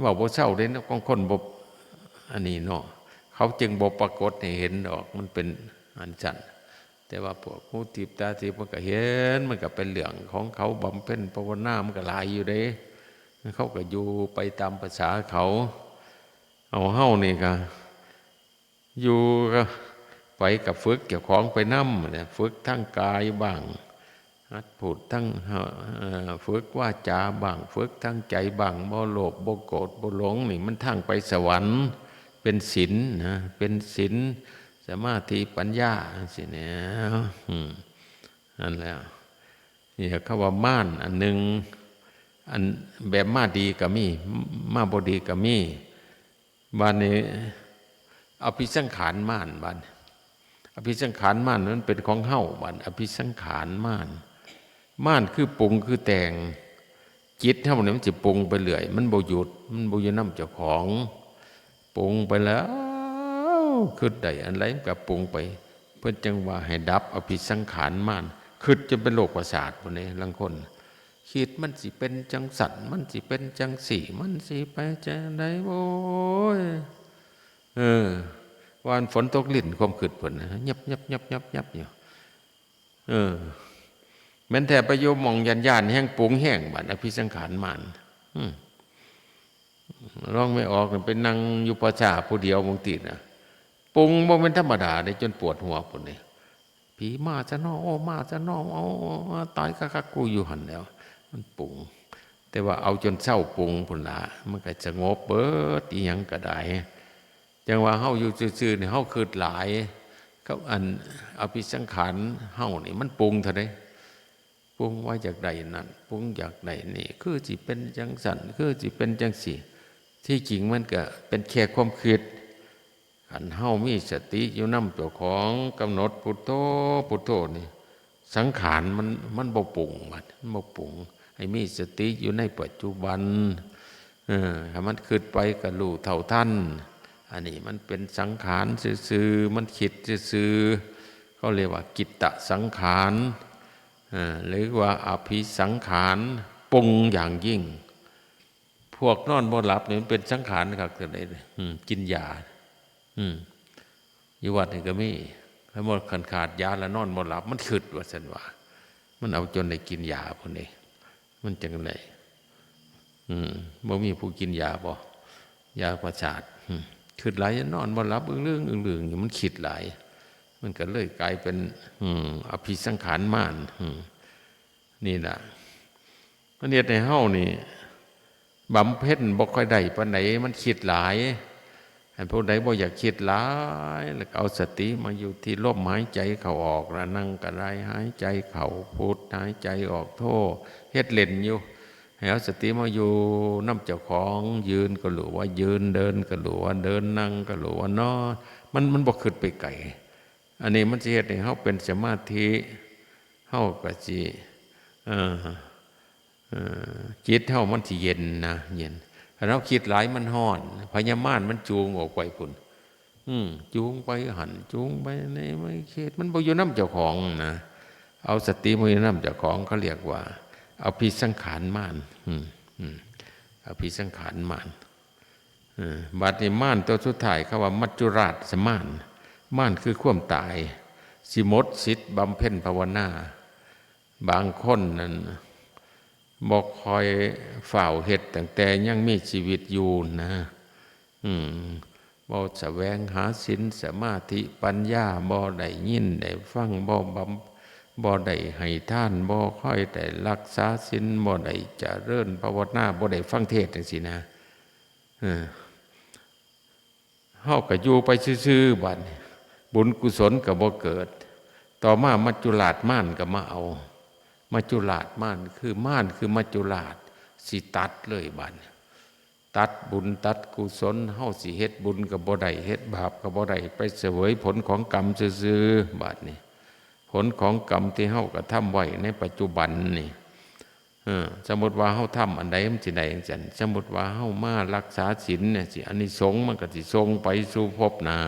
เว้าบ่เซาเด้เนาะ ของคนบ่ อันนี้เนาะ เขาจึงบ่ปรากฏให้เห็นดอก มันเป็นอันซั่น แต่ว่าพวกหูทิพย์ตาทิพย์มันก็เห็น มันก็เป็นเรื่องของเขา บำเพ็ญภาวนามันก็หลายอยู่เด้ เขาก็อยู่ไปตามประสาเขา เอาเฮานี่ก็ อยู่ก็ไปก็ฝึกเจ้าของไปนำเนี่ย ฝึกทางกายบ้าง หัดพูดทาง เอ่อ ฝึกวาจาบ้าง ฝึกทางใจบ้าง บ่โลภ บ่โกรธ บ่หลง นี่มันทางไปสวรรค์ เป็นศีลนะ เป็นศีล สมาธิ ปัญญา จั่งซี้แหน่ อืม นั่นแหละ นี่เขาว่าม่านอันหนึ่ง อันแบบมาดีก็มี มาบ่ดีก็มี บาดนี้ อภิสังขารม่าน บาดนี้ อภิสังขารม่านมันเป็นของเฮา บาดนี้ อภิสังขารม่าน ม่านคือปรุงคือแต่ง จิตเฮาเนี่ยมันสิปรุงไปเรื่อย มันบ่หยุด มันบ่อยู่นำเจ้าของ ปรุงไปแล้ว คิดได้อันใดมันก็ปรุงไป เพิ่นจั่งว่าให้ดับอภิสังขารม่าน คิดจนเป็นโรคประสาทพุ้นเด้ ลางคน คิดมันสิเป็นจั่งซั่น มันสิเป็นจั่งซี้ มันสิไปจั่งใด โอ้ย เออ ว่าฝนตกลิ้นความคิดเพิ่นนะ ยับยับยับยับยับอยู่ เออ แม่นแท้ไปอยู่หม่องย้านๆ แฮ่งปรุงแฮง บาดอภิสังขารม่าน อืม ลองไม่ออกน่ะ ไปนั่งอยู่ป่าช้าผู้เดียวบางทีน่ะ ปรุงบ่แม่นธรรมดาเด้ จนปวดหัวพุ้นเด้ ผีมาซะน้อ โอ้ มาซะน้อ เอา เอา เอา ตายคักๆ กูอยู่หั่นแหล้ว มันปรุง แต่ว่าเอาจนเซาปรุงพุ้นล่ะ มันก็สงบเบิด อิหยังก็ได้ จั่งว่าเฮาอยู่ซื่อๆ นี่ เฮาคิดหลาย กับอันอภิสังขารเฮานี่มันปรุงเท่าใด ปรุงว่าอยากได้นั่น ปรุงอยากได้นี่ คือสิเป็นจั่งซั่น คือสิเป็นจั่งซี้ ที่จริงมันก็เป็นแค่ความคิด คันเฮามีสติอยู่นำเจ้าของ กำหนดพุทโธ พุทโธนี่ สังขารมัน มันบ่ปรุง มัน มันบ่ปรุง ให้มีสติอยู่ในปัจจุบัน เออ ถ้ามันคิดไปก็รู้เท่าทัน อันนี้มันเป็นสังขารซื่อๆ มันคิดซื่อๆ เขาเรียกว่ากิตตสังขาร เออ หรือว่าอภิสังขาร ปรุงอย่างยิ่ง พวกนอนบ่หลับนี่มันเป็นสังขารคักเท่าใด อืม กินยา อืม อยู่วัดนี่ก็มี คันบ่ คันขาดยาแล้วนอนบ่หลับ มันคิดว่าซั่นว่า มันเอาจนได้กินยาพุ้นเด้ มันจั่งได๋ อืม บ่มีผู้กินยาบ่ ยาประสาท อืม คิดหลายนอนบ่หลับ อึ้งลึง อึ้งลึงอยู่ มันคิดหลาย มันก็เลยกลายเป็น อืม อภิสังขารม่าน อืม นี่ล่ะ มันเฮ็ดให้เฮานี่ บำเพ็ญบ่ค่อยได้ปานใด มันคิดหลาย อันผู้ใดบ่อยากคิดหลาย แล้วก็เอาสติมาอยู่ที่ลมหายใจเข้าออก แล้วนั่งก็ได้ หายใจเข้าพุท หายใจออกโธ เฮ็ดเล่นอยู่ ให้เอาสติมาอยู่นำเจ้าของ ยืนก็รู้ว่ายืน เดินก็รู้ว่าเดิน นั่งก็รู้ว่านอน มัน มันบ่คิดไปไกล อันนี้มันสิเฮ็ดให้เฮาเป็นสมาธิ เฮาก็สิ เอ่อ เอ่อ จิตเฮามันสิเย็นนะ เย็น คันเฮาคิดหลายมันร้อน พยามารมันจูงออกไปพุ้น อืม จูงไปหั่น จูงไปนี่ มันคิด มันบ่อยู่นำเจ้าของนะ เอาสติมาอยู่นำเจ้าของ เขาเรียกว่าอภิสังขารมาร อืม อืม อภิสังขารมาร เออ บัดนี้มารตัวสุดท้ายเขาว่ามัจจุราชมาร มารคือความตาย สิหมดสิทธิ์บำเพ็ญภาวนา บางคนนั่นบ่ค่อยฟ้าวเฮ็ดตั้งแต่ยังมีชีวิตอยู่นะ อืม บ่แสวงหาศีลสมาธิปัญญา บ่ได้ยินได้ฟัง บ่บำ บ่ได้ให้ทาน บ่ค่อยได้รักษาศีล บ่ได้เจริญภาวนา บ่ได้ฟังเทศน์จังซี้นะ เออ เฮาก็อยู่ไปซื่อๆ บัดนี้ บุญกุศลก็บ่เกิด ต่อมามัจจุราชมารก็มาเอา มัจจุราชมาร คือมาร คือมัจจุราช สิตัดเลยบัดนี้ ตัดบุญตัดกุศล เฮาสิเฮ็ดบุญก็บ่ได้ เฮ็ดบาปก็บ่ได้ ไปเสวยผลของกรรมซื่อๆ บัดนี้ ผลของกรรมที่เฮากระทำไว้ในปัจจุบันนี่ เออ สมมุติว่าเฮาทำอันใดมันสิได้จังซั่น สมมุติว่าเฮามารักษาศีลเนี่ยสิ อานิสงส์มันก็สิส่งไปสู่ภพหน้า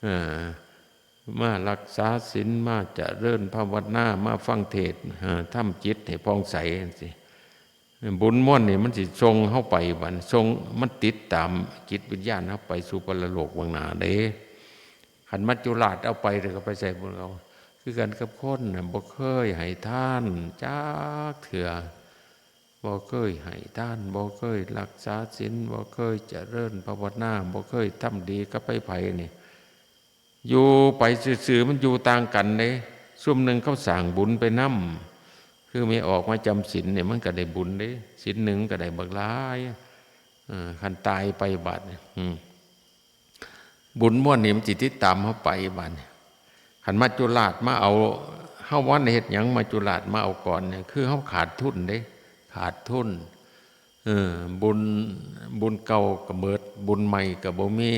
เออ มารักษาศีล มาเจริญภาวนา มาฟังเทศน์ เออ ทำจิตให้ผ่องใสจังซี้ บุญมวลนี่มันสิส่งเฮาไปบัด ส่ง มันติดตามจิตวิญญาณเฮาไปสู่ปรโลกเบื้องหน้าเด้ คันมัจจุราชเอาไป เดี๋ยวก็ไปใส่บุญเอา คือกันกับคนน่ะ บ่เคยให้ทานจักเทื่อ บ่เคยให้ทาน บ่เคยรักษาศีล บ่เคยเจริญภาวนา บ่เคยทำดีกับไผๆ นี่ อยู่ไปซื่อๆ มันอยู่ต่างกันเด้ ซุมหนึ่งเขาสร้างบุญไปนำ คือแม่ออกมาจำศีลเนี่ย มันก็ได้บุญเด้ ศีลหนึ่งก็ได้บักหลาย เออ คันตายไปบัดเนี่ย อืม บุญมวลนี่มันสิติดตามเฮาไปบัดนี้ คันมัจจุราชมาเอา เฮาบ่ได้เฮ็ดหยัง มัจจุราชมาเอาก่อนเนี่ย คือเฮาขาดทุนเด้ ขาดทุน เออ บุญ บุญเก่าก็เบิด บุญใหม่ก็บ่มี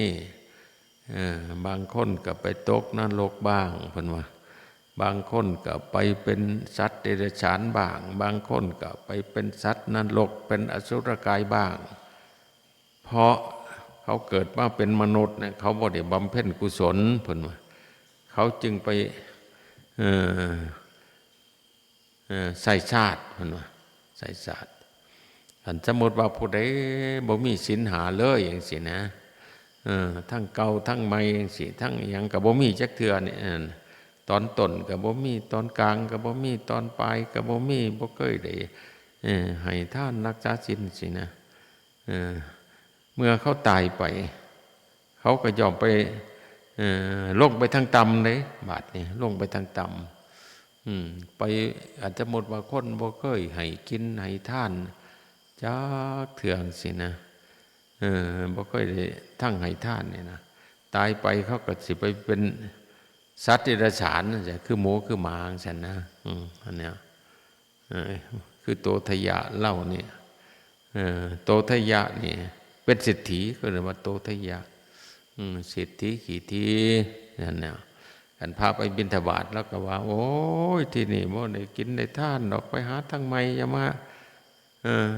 เออ บางคนก็ไปตกนรกบ้าง เพิ่นว่า บางคนก็ไปเป็นสัตว์เดรัจฉานบ้าง บางคนก็ไปเป็นสัตว์นรก เป็นอสุรกายบ้าง เพราะเขาเกิดมาเป็นมนุษย์เนี่ย เขาบ่ได้บำเพ็ญกุศล เพิ่นว่า เขาจึงไป เอ่อ เอ่อ ใส่ชาติ เพิ่นว่า ใส่ชาติ คันสมมุติว่าผู้ใดบ่มีศีลห้าเลยจังซี้นะ เออ ทั้งเก่าทั้งใหม่จังซี้ ทั้งอิหยังก็บ่มีจักเทื่อนี่ เออ ตอนต้นก็บ่มี ตอนกลางก็บ่มี ตอนปลายก็บ่มี บ่เคยได้ เออ ให้ทานรักษาศีลซี้นะ เออ เมื่อเขาตายไป เขาก็ย่อมไป เอ่อ ลงไปทางต่ำเด้ บาดนี้ ลงไปทางต่ำ อืม ไป อาจจะหมดว่าคนบ่เคยให้กินให้ทานจักเทื่อซี้นะ เออ บ่เคยได้ทั้งให้ทานนี่นะ ตายไปเขาก็สิไปเป็นสัตว์เดรัจฉานนั่นแหละ คือหมูคือหมาจังซั่นนะ อืม อันเนี้ย เออ คือโตทยะเล่าเนี่ย เออ โตทยะนี่เป็นเศรษฐี ก็เรียกว่าโตทยะ อืม เศรษฐีขี้ทีนั่นน่ะ คันพาไปบิณฑบาตแล้วก็ว่า โอ้ย ที่นี่บ่ได้กินได้ทานดอก ไปหาทางใหม่ อย่ามา เออ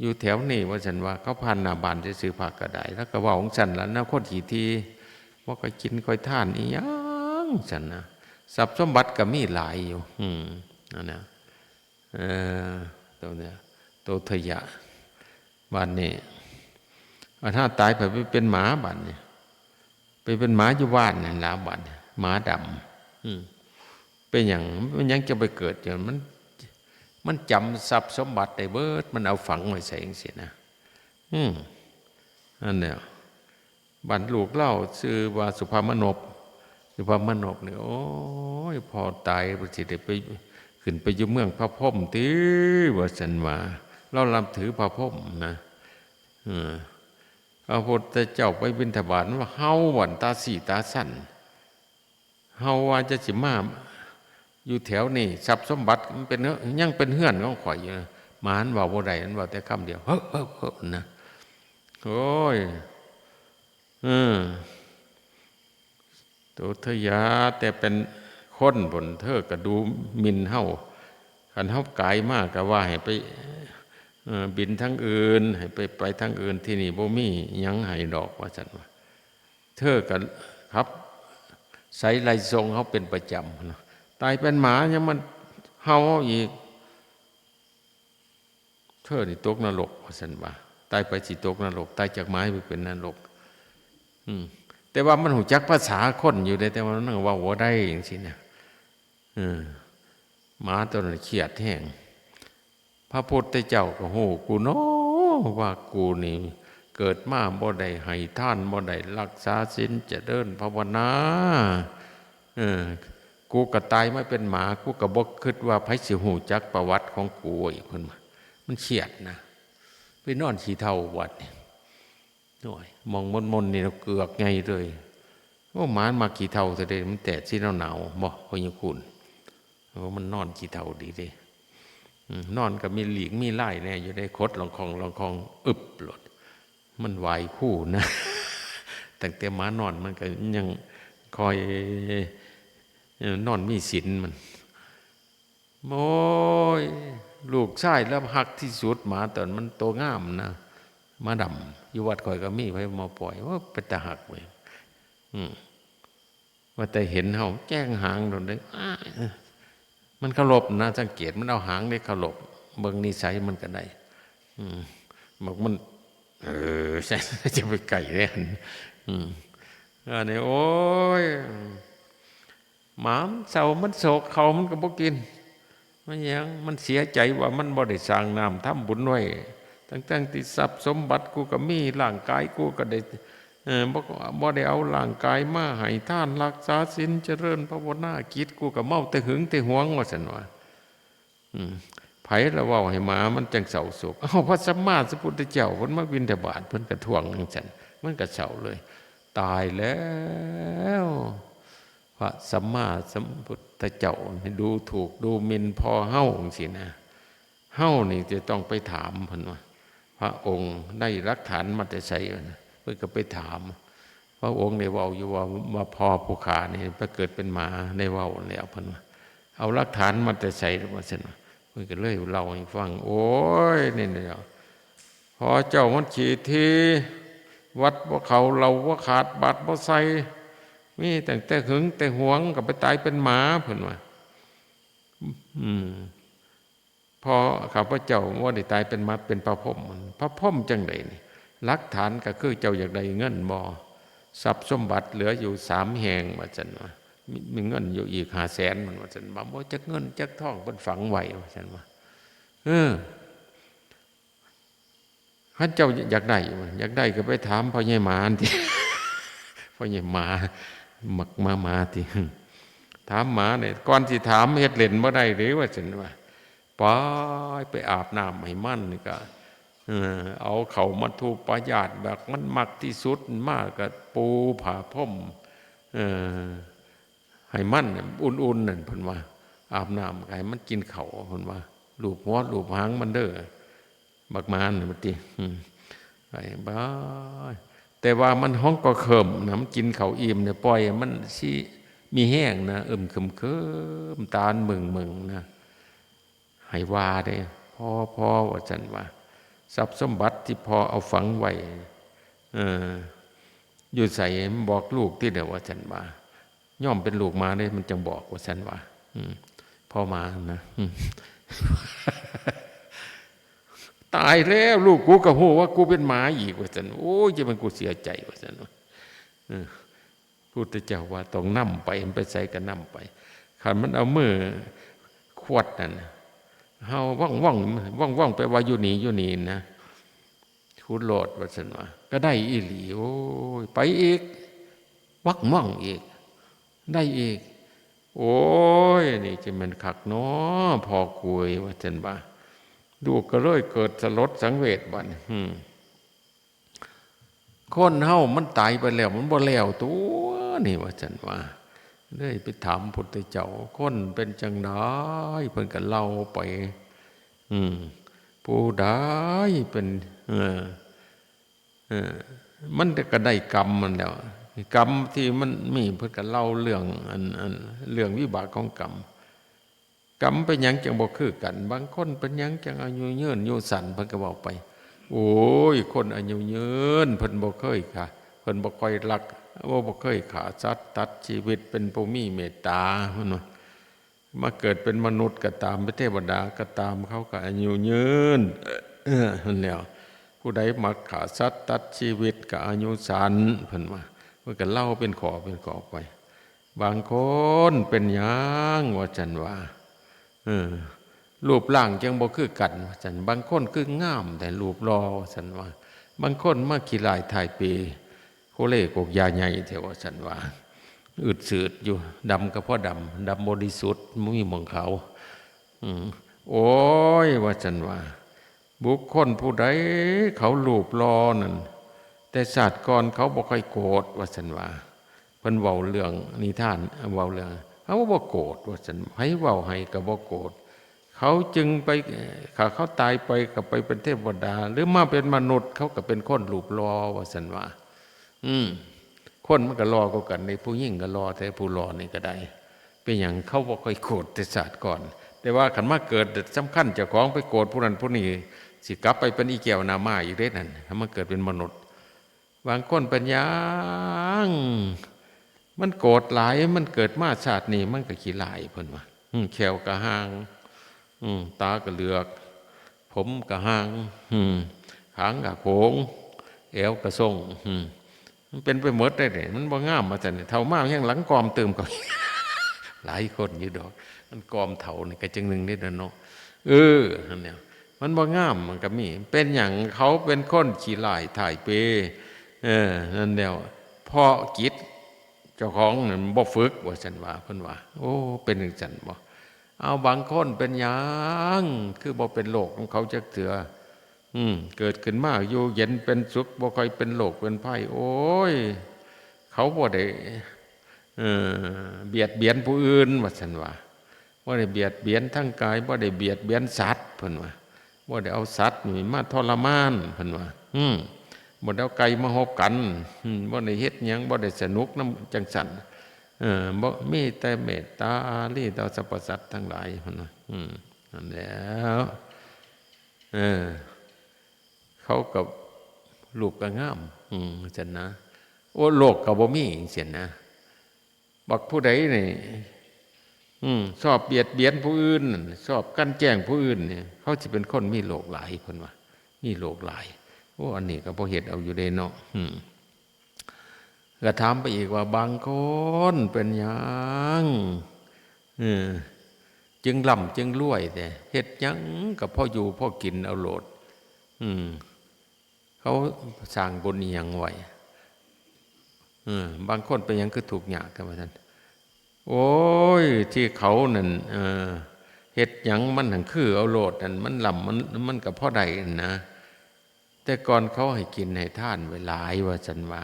อยู่แถวนี้ ว่าซั่นว่า เขาผ่านหน้าบ้านซื่อๆ พระก็ได้ แล้วก็เว้าจั่งซั่นล่ะนะ คนขี้ที บ่ค่อยกินค่อยทานอิหยังซั่นนะ ทรัพย์สมบัติก็มีหลายอยู่ อืม นั่นน่ะ เออ ตัวเนี้ย โตทยะ บาดนี้ อันถ้าตายไป ไปเป็นหมาบาดนี้ ไปเป็นหมาอยู่บ้านนั่นล่ะบาดนี้ หมาดำ อืม เป็นหยัง มันยังจะไปเกิดอยู่ มัน มันจำทรัพย์สมบัติได้เบิด มันเอาฝังไว้ใส่จังซี้นะ อืม นั่นแหละ บัดลูกเล่าชื่อว่าสุภาพมนพ สุภาพมนพนี่ โอ้ย พ่อตาย บ่สิได้ไป ขึ้นไปอยู่เมืองพระพรหมติ ว่าซั่นว่า ลาวนับถือพระพรหมนะ เออ พระพุทธเจ้าไปบิณฑบาต ว่า เฮาหวั่นตาสีตาสั้น เฮาว่าจะสิมาอยู่แถวนี้ ทรัพย์สมบัติมันเป็นเฮือ ยังเป็นเฮือนของข้อยอยู่นะ หมามันเว้าบ่ได้ มันเว้าแต่คำเดียว เฮ้อ เฮ้อ เฮ้อ นะ โอ้ย เออ โตเธออย่าแต่เป็นคนพุ้น เธอก็ดูหมิ่นเฮา คันเฮากายมาก็ว่าให้ไป เอ่อ บินทางอื่น ให้ไป ไปทางอื่น ที่นี่บ่มีหยังให้ดอก ว่าซั่นว่า เธอก็ขับไสไล่ส่งเฮาเป็นประจำนะ ตายเป็นหมายังมันเห่าเฮาอีก เธอนี่ตกนรก ว่าซั่นว่า ตายไปสิตกนรก ตายจากหมาไปเป็นนรก อืม แต่ว่ามันฮู้จักภาษาคนอยู่เด้ แต่ว่ามันเว้าบ่ได้จังซี้นะ เออ หมาตัวนั้นเครียดแฮง พระพุทธเจ้าก็ฮู้กูเนาะ ว่ากูนี่เกิดมาบ่ได้ให้ทาน บ่ได้รักษาศีล เจริญภาวนา เออ กูก็ตายมาเป็นหมา กูก็บ่คิดว่าไผสิฮู้จักประวัติของกูอีก เพิ่นว่า มันเครียดนะ ไปนอนขี้เถ้าวัดนี่ โอ้ย หม่องมนๆ นี่เกือกใหญ่เลย โอ้ หมามันมักขี้เถ้าแท้เด้ มันแตดสิหนาวๆ บ่ พ่อใหญ่คุณ โอ้ มันนอนขี้เถ้าดีเด้ อืม นอนก็มีหลีกมีลายแน่อยู่เด้ ขดลองคองลองคอง อึบโลด มันไหว้ครูนะ ตั้งแต่หมานอนมันก็ยังคอย เออ นอนมีศีลมัน โอ้ย ลูกชายแล้วฮักที่สุด หมาตอนมันโตงามนะ หมาดำ อยู่วัดข้อยก็มี ไผมาปล่อย โอ้ย เป็นตาฮักเว้ย อืม ว่าแต่เห็นเฮาแจ้งหางโดนได้ อ้าย มันเคารพนะ สังเกตมันเอาหางนี่เคารพ เบิ่งนิสัยมันก็ได้ อืม บอกมัน เออ จะไปไกลเด้ อืม อันนี้ โอ้ย หมามันเศร้า มันโศก ข้าวมันก็บ่กิน มันหยัง มันเสียใจว่ามันบ่ได้สร้างน้ำทำบุญไว้ ทั้งๆ ที่ทรัพย์สมบัติกูก็มี ร่างกายกูก็ได้ เออ บ่ บ่ได้เอาร่างกายมาให้ทาน รักษาศีล เจริญภาวนา จิตกูก็เมาแต่หึงแต่หวง ว่าซั่นว่า อืม ไผละเว้าให้หมามันจังเศร้าโศก เอ้า พระสัมมาสัมพุทธเจ้าเพิ่นมาบิณฑบาต เพิ่นก็ท้วงจังซั่น มันก็เศร้าเลย ตายแล้ว พระสัมมาสัมพุทธเจ้านี่ดูถูกดูหมิ่นพ่อเฮาจังซี้นะ เฮานี่จะต้องไปถามเพิ่นว่า พระองค์ได้หลักฐานมาแต่ไสวะนะ เพิ่นก็ไปถาม พระองค์ได้เว้าอยู่ว่า ว่าพ่อผู้ข้านี่ไปเกิดเป็นหมา ได้เว้าแล้วเพิ่นว่า เอาหลักฐานมาแต่ไส ว่าซั่นว่า เพิ่นก็เลยเล่าให้ฟัง โอ้ย นี่แหละ พ่อเจ้ามันขี้ถี่ วัดบ่เข้า เหล้าบ่ขาด บาตรบ่ใส่ มีตั้งแต่หึงแต่หวง ก็ไปตายเป็นหมา เพิ่นว่า อืม พ่อข้าพเจ้าบ่ได้ตายเป็นหมา เป็นพระพรหม พระพรหมจั่งใดนี่ หลักฐานก็คือเจ้าอยากได้เงินบ่ ทรัพย์สมบัติเหลืออยู่สามแห่ง ว่าซั่นว่า มี มีเงินอยู่อีกห้าแสน มันว่าซั่นว่า บ่จักเงินจักทองเพิ่นฝังไว้ ว่าซั่นว่า เออ คันเจ้าอยากได้อยู่ อยากได้ก็ไปถามพ่อใหญ่หมาติ พ่อใหญ่หมา มักหมาหมาติ ถามหมาเนี่ย ก่อนสิถามเฮ็ดเล่นบ่ได้เด้ ว่าซั่นว่า ไป ไปอาบน้ำให้มันนี่ก็ เออ เอาเข้ามัทธุปายาตแบบมันมักที่สุด มาก็ปูผ้าพรม เออ ให้มันอุ่นๆ นั่น เพิ่นว่า อาบน้ำให้มันกินข้าว เพิ่นว่า ลูบหัวลูบหางมันเด้อ บักหมานั่น ว่าติ อืม ไป บาย แต่ว่ามันฮ้องก็เคิมนะ มันกินข้าวอิ่มเนี่ย ปล่อยให้มันสิมีแฮงนะ อึมครึมๆ ตามึงๆ นะ ให้ว่าเด้ พ่อ พ่อ ว่าซั่นว่า ทรัพย์สมบัติที่พ่อเอาฝังไว้ เออ อยู่ไส บอกลูกติเด้อ ว่าซั่นว่า ยอมเป็นลูกหมาเด้ มันจั่งบอก ว่าซั่นว่า อืม พ่อหมานะ อืม ตายแล้ว ลูกกูก็ฮู้ว่ากูเป็นหมาอีก ว่าซั่น โอ้ย จะเป็นกูเสียใจ ว่าซั่นว่า เออ พุทธเจ้าว่าต้องนำไป มันไปไสก็นำไป คันมันเอามือขวดนั่นน่ะ เฮาว่องๆ ว่องๆ ไปว่าอยู่นี่ อยู่นี่นะ ขุดโลด ว่าซั่นว่า ก็ได้อีหลี โอ้ย ไปอีก ว่องๆ อีก ได้อีก โอ้ย นี่จะแม่นคักน้อ พ่อกูเอ้ย ว่าซั่นว่า ลูกก็เลยเกิดสลดสังเวชบัดนี้ อืม คนเฮามันตายไปแล้ว มันบ่แล้วตัวนี่ ว่าซั่นว่า เลยไปถามพุทธเจ้า คนเป็นจั่งใด เพิ่นก็เล่าไป อืม ผู้ใดเป็น เออ เออ มันก็ได้กรรมมันแล้ว กรรมที่มันมี เพิ่นก็เล่าเรื่องอัน อัน เรื่องวิบากของกรรม กรรมเป็นหยังจังบ่คือกัน บางคนเป็นหยังจังอายุยืนอายุสั้น เพิ่นก็เว้าไป โอ้ย คนอายุยืน เพิ่นบ่เคยฆ่า เพิ่นบ่ค่อยลัก บ่ บ่เคยฆ่าสัตว์ตัดชีวิต เป็นผู้มีเมตตา เพิ่นว่า มาเกิดเป็นมนุษย์ก็ตาม เป็นเทวดาก็ตาม เขาก็อายุยืน เออ นั่นแหล้ว ผู้ใดมักฆ่าสัตว์ตัดชีวิตก็อายุสั้น เพิ่นว่า เพิ่นก็เล่าเป็นข้อเป็นข้อไป บางคนเป็นหยังว่าซั่นว่า เออ รูปร่างจังบ่คือกันว่าซั่น บางคนคืองามแต่รูปหล่อว่าซั่นว่า บางคนมาขี้ร้ายถ่ายเป โคเล่กกยาใหญ่แท้ว่าซั่นว่า อึดสืดอยู่ ดำก็พอดำ ดำบริสุทธิ์ บ่มีหม่องขาว อืม โอ้ย ว่าซั่นว่า บุคคลผู้ใดเขารูปหล่อนั่น แต่ชาติก่อนเขาบ่ค่อยโกรธ ว่าซั่นว่า เพิ่นเว้าเรื่องนิทาน เว้าเรื่อง เขาบ่โกรธ ว่าซั่น ไผเว้าให้ก็บ่โกรธ เขาจึงไป เอ่อ ถ้าเขาตายไปก็ไปเป็นเทวดา หรือมาเป็นมนุษย์ เขาก็เป็นคนรูปหล่อ ว่าซั่นว่า อืม คนมันก็หล่อกว่ากัน ในผู้หญิงก็หล่อ แต่ผู้หล่อนี่ก็ได้ เป็นหยังเขาบ่ค่อยโกรธแต่ชาติก่อน แต่ว่าคันมาเกิดสำคัญเจ้าของไปโกรธผู้นั้นผู้นี้ สิกลับไปเป็นอีแก้วหน้าม้าอีกเด้นั่น ถ้ามาเกิดเป็นมนุษย์ บางคนเป็นหยัง มันโกรธหลาย มันเกิดมาชาตินี้มันก็ขี้ร้าย เพิ่นว่า อืม แข้วก็ห่าง อืม ตาก็เหลือก ผมก็ห่าง อืม หางก็โขง แอวก็ส่ง อืม มันเป็นไปหมดได้เลย มันบ่งามว่าซั่น เฒ่ามายังหลังกอมเติมเขา หลายคนอยู่ดอก มันกอมเฒ่านี่ก็จังหนึ่งนิดเนาะ เออ นั่นเนี่ย มันบ่งามมันก็มี เป็นหยังเขาเป็นคนขี้ร้ายถ่ายเป เออ นั่นแล้ว เพราะจิตเจ้าของนั่นบ่ฝึก ว่าซั่นว่า เพิ่นว่า โอ้ เป็นจังซั่นบ่ เอา บางคนเป็นหยัง คือบ่เป็นโรคของเขาจักเทื่อ อืม เกิดขึ้นมาอยู่เย็นเป็นสุข บ่ค่อยเป็นโรคเป็นภัย โอ้ย เขาบ่ได้ เอ่อ เบียดเบียนผู้อื่น ว่าซั่นว่า บ่ได้เบียดเบียนทางกาย บ่ได้เบียดเบียนสัตว์ เพิ่นว่า บ่ได้เอาสัตว์นี่มาทรมาน เพิ่นว่า อืม บ่ได้เอาไก่มาฮบกัน อืม บ่ได้เฮ็ดหยัง บ่ได้สนุกนำจังซั่น เออ บ่ มีแต่เมตตาอารีต่อสรรพสัตว์ทั้งหลาย เพิ่นว่า อืม นั่นแหล้ว เออ เขาก็รูปก็งาม อืม จั่งซั้นนะ โอ้ โรคก็บ่มี จั่งซี้นะ บักผู้ใดนี่ อืม ชอบเบียดเบียนผู้อื่น ชอบกลั่นแกล้งผู้อื่นนี่ เขาสิเป็นคนมีโรคหลาย เพิ่นว่า มีโรคหลาย โอ้ อันนี้ก็บ่เฮ็ดเอาอยู่เด้เนาะ อืม ก็ถามไปอีกว่า บางคนเป็นหยัง เออ จึงร่ำจึงรวยแท้ เฮ็ดหยังก็พออยู่พอกินเอาโลด อืม เขาสร้างบุญอิหยังไว้ เออ บางคนเป็นหยังคือทุกข์ยากกันว่าซั่น โอ้ย ที่เขานั่น เออ เฮ็ดหยังมันหั้นคือเอาโลดนั่น มันร่ำมัน มันก็พอได้นั่นนะ แต่ก่อนเขาให้กินให้ทานไว้หลายว่าซั่นว่า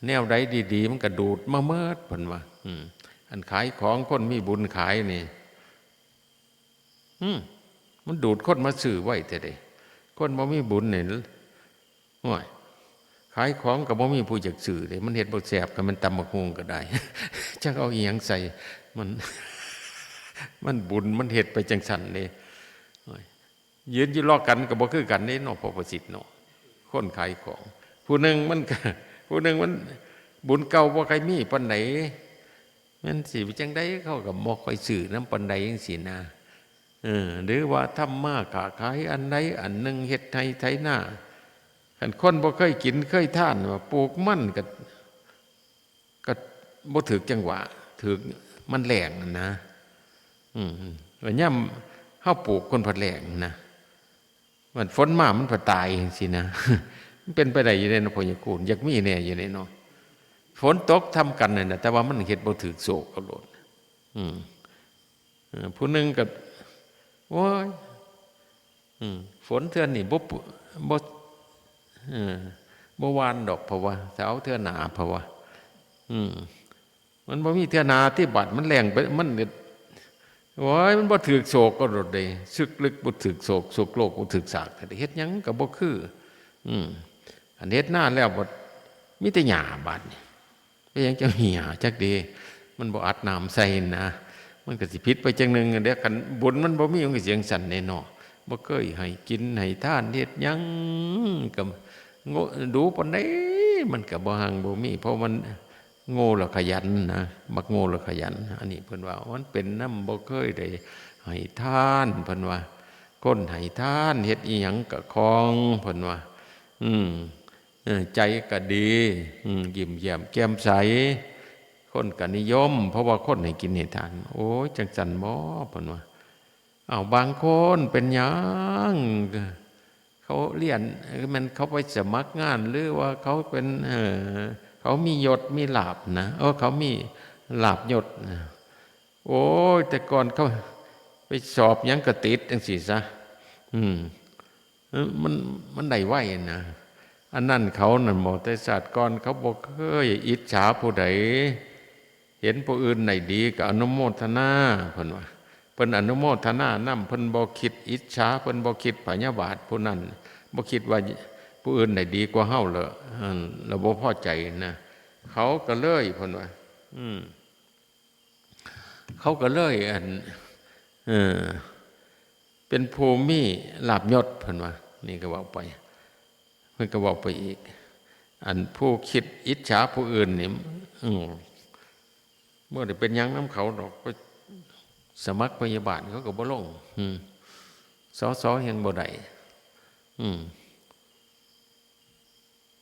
แนวใดดีๆ มันก็ดูดมาเมิด เพิ่นว่า อืม อันขายของ คนมีบุญขายนี่ อืม มันดูดคนมาซื้อไว้แท้เด้ คนบ่มีบุญนี่ โอ้ย ขายของก็บ่มีผู้อยากซื้อเด้ มันเฮ็ดบ่แซ่บ คันมันตำบักหุ่งก็ได้ จักเอาอิหยังใส่ มัน มันบุญ มันเฮ็ดไปจังซั่นเด้ โอ้ย ยืนอยู่รอกันก็บ่คือกันเด้เนาะ พ่อประสิทธิ์เนาะ คนขายของ ผู้หนึ่งมันก็ ผู้หนึ่งมันบุญเก่าบ่ค่อยมีปานใด แม่นสิจั่งใด เขาก็บ่ค่อยซื้อนำปานใดจั่งซี้นะ เออ หรือว่าทำมาค้าขายอันใดอันหนึ่ง เฮ็ดไร่ไถนา คันคนบ่เคยกินเคยทาน ว่าปลูกมันก็ ก็บ่ถืกจังหวะ ถืกมันแล้งนั่นนะ อืม แล้วยามเฮาปลูก คนพัดแล้งนะ มันฝนมามันพัดตายจั่งซี้นะ มันเป็นไปได้อยู่เด้เนาะ พ่อใหญ่คูณ อยากมีแน่อยู่เด้เนาะ ฝนตกทำกันนั่นน่ะ แต่ว่ามันเฮ็ดบ่ถืกโชคเอาโลด อืม เออ ผู้หนึ่งก็ โอ้ย อืม ฝนเทื่อนี้บ่ป บ่ เออ บ่หว่านดอก เพราะว่า ถ้าเอาเทื่อหน้า เพราะว่า อืม มันบ่มีเทื่อหน้า ที่บัดมันแล้งไป มัน โอ้ย มันบ่ถืกโศกก็โลดเด้ สึกลึกบ่ถืกโศก โศกโลกบ่ถืกสาก เฮ็ดหยังก็บ่คือ อืม อันเฮ็ดนาแล้วบัดมีแต่หญ้าบาดนี้ ไปหยังจะเหี่ยจักเด้ มันบ่อัดน้ำใส่นะ มันก็สิผิดไปจังหนึ่งเด้ คันบุญมันบ่มี มันก็สิจังซั่นแหน่เนาะ บ่เคยให้กินให้ทานเฮ็ดหยัง ก็โง่ ดูปานใดมันก็บ่หังบ่มี เพราะมันโง่แล้วขยันนะ มักโง่แล้วขยัน อันนี้เพิ่นว่ามันเป็นนำ บ่เคยได้ให้ทาน เพิ่นว่า คนให้ทานเฮ็ดอิหยังก็คล่อง เพิ่นว่า อืม เออ ใจก็ดี อืม ยิ้มแย้มแจ่มใส คนก็นิยม เพราะว่าคนให้กินให้ทาน โอ้ย จังซั่นบ่ เพิ่นว่า อ้าว บางคนเป็นหยัง เขาเรียน แม่นเขาไปสมัครงาน หรือว่าเขาเป็น เอ่อ เขามียศมีลาภนะ เออ เขามีลาภยศนะ โอ้ย แต่ก่อนเขาไปสอบหยังก็ติดจังซี่ซะ อืม เออ มัน มันได้ไวนะ อันนั้นเขานั่นบ่ แต่ชาติก่อนเขาบ่เคยอิจฉาผู้ใด เห็นผู้อื่นได้ดีก็อนุโมทนา เพิ่นว่า เพิ่นอนุโมทนานำ เพิ่นบ่คิดอิจฉา เพิ่นบ่คิดพยาบาทผู้นั้น บ่คิดว่าผู้อื่นได้ดีกว่าเฮาแล้ว อัน แล้วบ่พอใจนะ เขาก็เลย เพิ่นว่า อืม เขาก็เลย อัน เออ เป็นผู้มีลาภยศ เพิ่นว่า นี่ก็เว้าไป เพิ่นก็เว้าไปอีก อันผู้คิดอิจฉาผู้อื่นนี่ อืม บ่ได้เป็นหยังนำเขาดอก ไปสมัครพยาบาลเขาก็บ่ลง อืม สส แฮ่งบ่ได้ อืม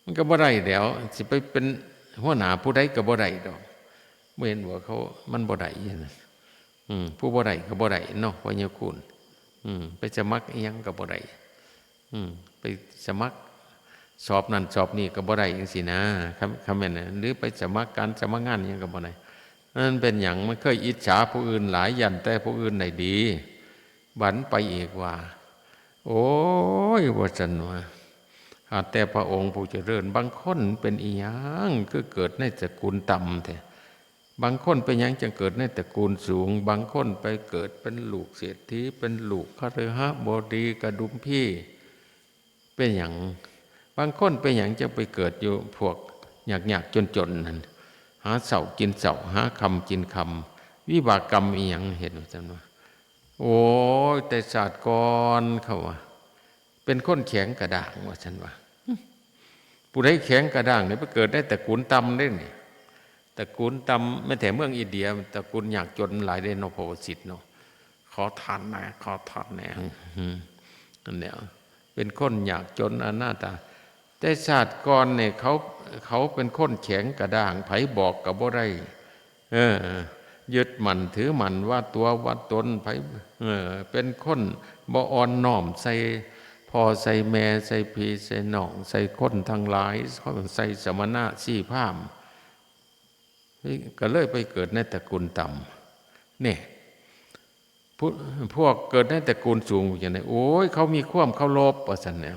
มันก็บ่ได้แหล้ว สิไปเป็นหัวหน้าผู้ใดก็บ่ได้ดอก บ่เห็นว่าเขา มันบ่ได้นะ อืม ผู้บ่ได้ก็บ่ได้เนาะ พ่อใหญ่คูณ อืม ไปสมัครอิหยังก็บ่ได้ อืม ไปสมัครสอบนั่นสอบนี่ก็บ่ได้จังซี้นะ คัน คันแม่นน่ะ หรือไปสมัครงานสมัครงานอิหยังก็บ่ได้ มันเป็นหยัง มันเคยอิจฉาผู้อื่นหลาย ย้านแต่ผู้อื่นได้ดี บัดไปอีกว่า โอ้ย ว่าซั่นว่า หาแต่พระองค์ผู้เจริญ บางคนเป็นอิหยัง คือเกิดในตระกูลต่ำแท้ บางคนเป็นหยังจังเกิดในตระกูลสูง บางคนไปเกิดเป็นลูกเศรษฐี เป็นลูกคฤหบดีกระดุมพี เป็นหยัง บางคนเป็นหยังจังไปเกิดอยู่พวกยากๆ จนๆ นั่น หาเช้ากินเช้า หาค่ำกินค่ำ วิบากกรรมอิหยังเฮ็ด ว่าซั่นว่า โอ้ย แต่ชาติก่อนเขาว่า เป็นคนแข็งกระด้าง ว่าซั่นว่า ผู้ใดแข็งกระด้างนี่ไปเกิดในตระกูลต่ำเด้นี่ ตระกูลต่ำ แม้แต่เมืองอินเดีย ตระกูลยากจนหลายเด้เนาะ พระวสิทธิ์เนาะ ขอทานแหน่ ขอทานแหน่ อืม นั่นแหละ เป็นคนยากจนอนาถา แต่ชาติก่อนเนี่ยเขา เขาเป็นคนแข็งกระด้าง ไผบอกก็บ่ได้ เออ ยึดมั่นถือมั่นว่าตัวว่าตน ไผ เออ เป็นคนบ่อ่อนน้อมใส่พ่อใส่แม่ ใส่พี่ใส่น้อง ใส่คนทั้งหลาย ใส่สมณะชีพราหมณ์ นี่ก็เลยไปเกิดในตระกูลต่ำ เนี่ย พวก พวกเกิดในตระกูลสูงจังได๋ โอ้ย เขามีความเคารพ ว่าซั่นแหน่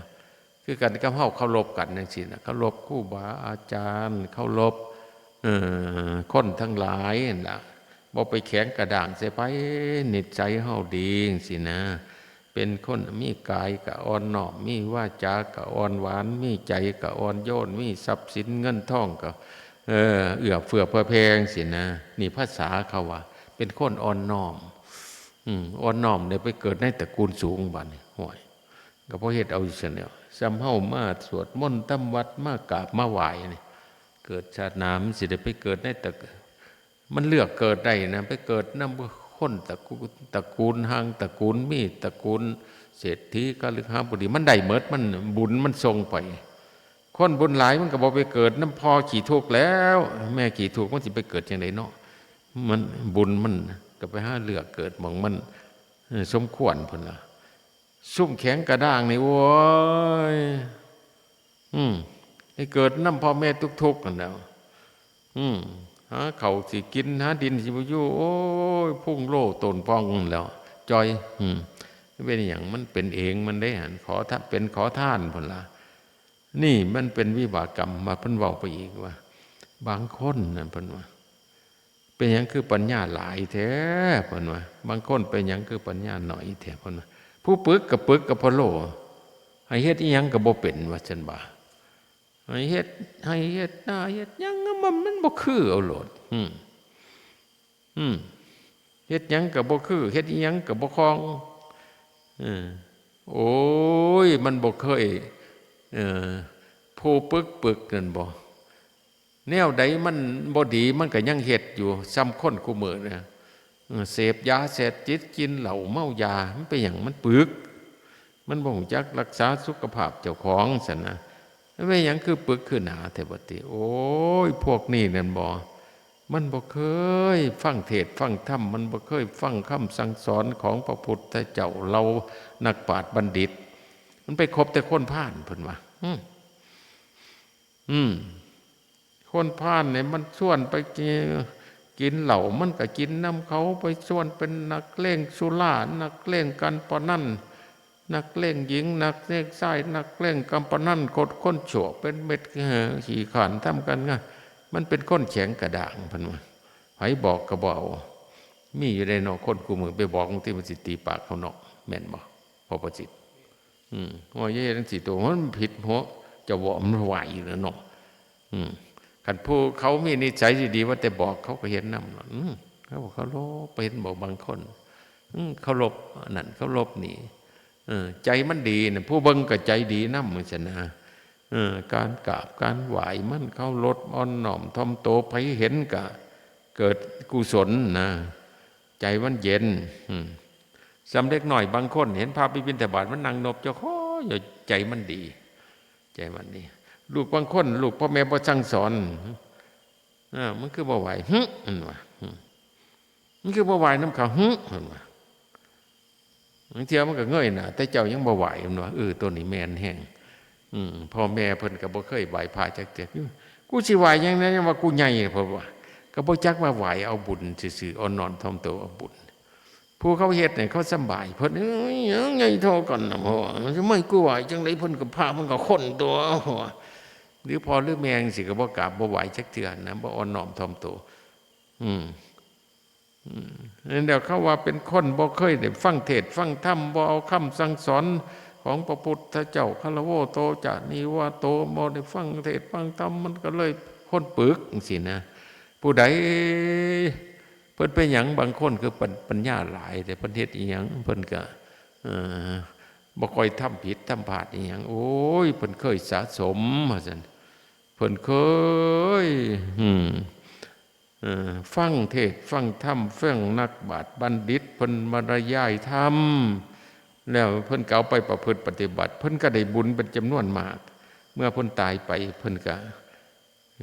คือกันกับเฮาเคารพกันจังซี่นะ เคารพครูบาอาจารย์ เคารพ เอ่อ คนทั้งหลายนั่นล่ะ บ่ไปแข็งกระด้างใส่ไผ นิสัยเฮาดีจังซี่นะ เป็นคนมีกายก็อ่อนน้อม มีวาจาก็อ่อนหวาน มีใจก็อ่อนโยน มีทรัพย์สินเงินทองก็ เออ เอื้อเฟื้อเผื่อแผ่จังซี้นะ นี่ภาษาเขาว่า เป็นคนอ่อนน้อม อืม อ่อนน้อมเนี่ยไปเกิดในตระกูลสูงบัดนี้ โอ้ย ก็เพราะเฮ็ดเอาอยู่ซั่นแหล้ว ส่ำเฮามาสวดมนต์ทำวัด มากราบมาไหว้นี่ เกิดชาติหน้ามันสิได้ไปเกิดในตระ มันเลือกเกิดได้นะ ไปเกิดนำคนตระกูล ตระกูลฮัง ตระกูลมี ตระกูลเศรษฐีคฤหบดี มันได้หมด มันบุญมันส่งไป คนบุญหลายมันก็บ่ไปเกิดนำพ่อขี้ทุกข์แล้ว แม่ขี้ทุกข์มันสิไปเกิดจั่งใดเนาะ มันบุญมันก็ไปหาเลือกเกิดหม่องมัน เออ สมควรพุ้นล่ะ ซุมแข็งกระด้างนี่ โอ้ย อืม ให้เกิดนำพ่อแม่ทุกข์ๆ นั่นแหล้ว อืม หาข้าวสิกิน หาดินสิบ่อยู่ โอ้ย พุงโล่ต้นป่องนั่นแหล้ว จ่อย อืม เป็นหยัง มันเป็นเองมันเด้หั่น ขอทะ เป็นขอทานพุ้นล่ะ นี่มันเป็นวิบากกรรม มาเพิ่นเว้าไปอีกว่า บางคนนั่นเพิ่นว่า เป็นหยังคือปัญญาหลายแท้เพิ่นว่า บางคนเป็นหยังคือปัญญาน้อยแท้เพิ่นว่า ผู้ปึกก็ปึกกับพะโล้ ให้เฮ็ดอิหยังก็บ่เป็นว่าซั่นบ่า ให้เฮ็ด ให้เฮ็ดนาเฮ็ดหยังมัน มันบ่คือเอาโลด อืม อืม เฮ็ดหยังก็บ่คือ เฮ็ดอิหยังก็บ่คล่อง เออ โอ้ย มันบ่เคย เออ ผู้ปึกปึกนั่นบ่ แนวใดมันบ่ดีมันก็ยังเฮ็ดอยู่ ส่ำคนคู่มื้อนะ เออ เสพยาเสพติด กินเหล้าเมายา มันเป็นหยัง มันปึก มันบ่รู้จักรักษาสุขภาพเจ้าของซั่นนะ มันเป็นหยังคือปึกคือหนาแท้บัดนี้ โอ้ย พวกนี้นั่นบ่ มันบ่เคยฟังเทศน์ฟังธรรม มันบ่เคยฟังคำสั่งสอนของพระพุทธเจ้า เหล่านักปราชญ์บัณฑิต มันไปคบแต่คนพาลเพิ่นว่า อืม อืม คนพาลเนี่ยมันชวนไปกิน กินเหล้า มันก็กินนำเขา ไปชวนเป็นนักเลงสุรา นักเลงการพนัน นักเลงหญิง นักเลงชาย นักเลงการพนัน คน คนชั่ว เป็นเม็ดขี้ข้านทำการงาน มันเป็นคนแข็งกระด้างเพิ่นว่า ไผบอกก็บ่เอา มีอยู่ได้เนาะ คนคู่มื้อไปบอกบางทีมันสิตีปากเขาเนาะ แม่นบ่ พ่อประสิทธิ์ อืม ว่าอย่าเฮ็ดจังซี่ ตัวมันผิดหัว เจ้าบ่มันไหวอยู่แล้วเนาะ อืม คันผู้เขามีนิสัยดีๆ ว่าแต่บอกเขาก็เฮ็ดนำเนาะ อืม เขาเคารพ ไปเห็นบอกบางคน อืม เคารพอันนั้น เคารพนี่ เออ ใจมันดีน่ะ ผู้เบิ่งก็ใจดีนำจังซั่นนะ เออ การกราบการไหว้มันเคารพอ่อนน้อมถ่อมตัว ไผเห็นก็เกิดกุศลนะ ใจมันเย็น อืม ส่ำเด็กน้อยบางคนเห็นพระไปบิณฑบาตมันนั่งนบเจ้าคออยู่ ใจมันดี ใจมันดี ลูกบางคน ลูกพ่อแม่บ่สั่งสอน เออ มันคือบ่ไหว หึ มันว่า หึ มันคือบ่ไหวนำเขา หึ มันว่า บางเทื่อมันก็เงยหน้า แต่เจ้ายังบ่ไหว มันว่า เออ ตัวนี้แม่นแฮง อืม พ่อแม่เพิ่นก็บ่เคยไหว้พระจักเทื่อ กูสิไหว้หยังนะ ยังว่ากูใหญ่ เพิ่นว่า ก็บ่จักว่าไหว้เอาบุญซื่อๆ อ่อนน้อมถ่อมตัวเอาบุญ ผู้เขาเฮ็ดเนี่ยเขาสำบาย เพิ่น เอ้ย ใหญ่เท่ากันนะ พ่อ มันสิไม่กูไหว้จังได๋ เพิ่นก็ พระเพิ่นก็คนตัว พ่อ หรือพ่อหรือแม่จังซี้ก็บ่กราบบ่ไหว้จักเทื่อนะ บ่อ่อนน้อมถ่อมตัว อืม อืม นั่นแหละเขาว่าเป็นคนบ่เคยได้ฟังเทศน์ฟังธรรม บ่เอาคำสั่งสอนของพระพุทธเจ้า คารโวโตจะนิวาโต บ่ได้ฟังเทศน์ฟังธรรม มันก็เลยคนปึกจังซี้นะ ผู้ใด เพิ่นเป็นหยัง บางคนคือปัญ- ปัญญาหลาย แต่เพิ่นเฮ็ดอิหยัง เพิ่นก็ เอ่อ บ่ค่อยทำผิดทำพลาดอิหยัง โอ้ย เพิ่นเคยสะสม ว่าซั่น เพิ่นเคย อืม เอ่อ ฟังเทศน์ฟังธรรม ฟังนักปราชญ์บัณฑิตเพิ่นบรรยายธรรม แล้วเพิ่นก็เอาไปประพฤติปฏิบัติ เพิ่นก็ได้บุญเป็นจำนวนมาก เมื่อเพิ่นตายไป เพิ่นก็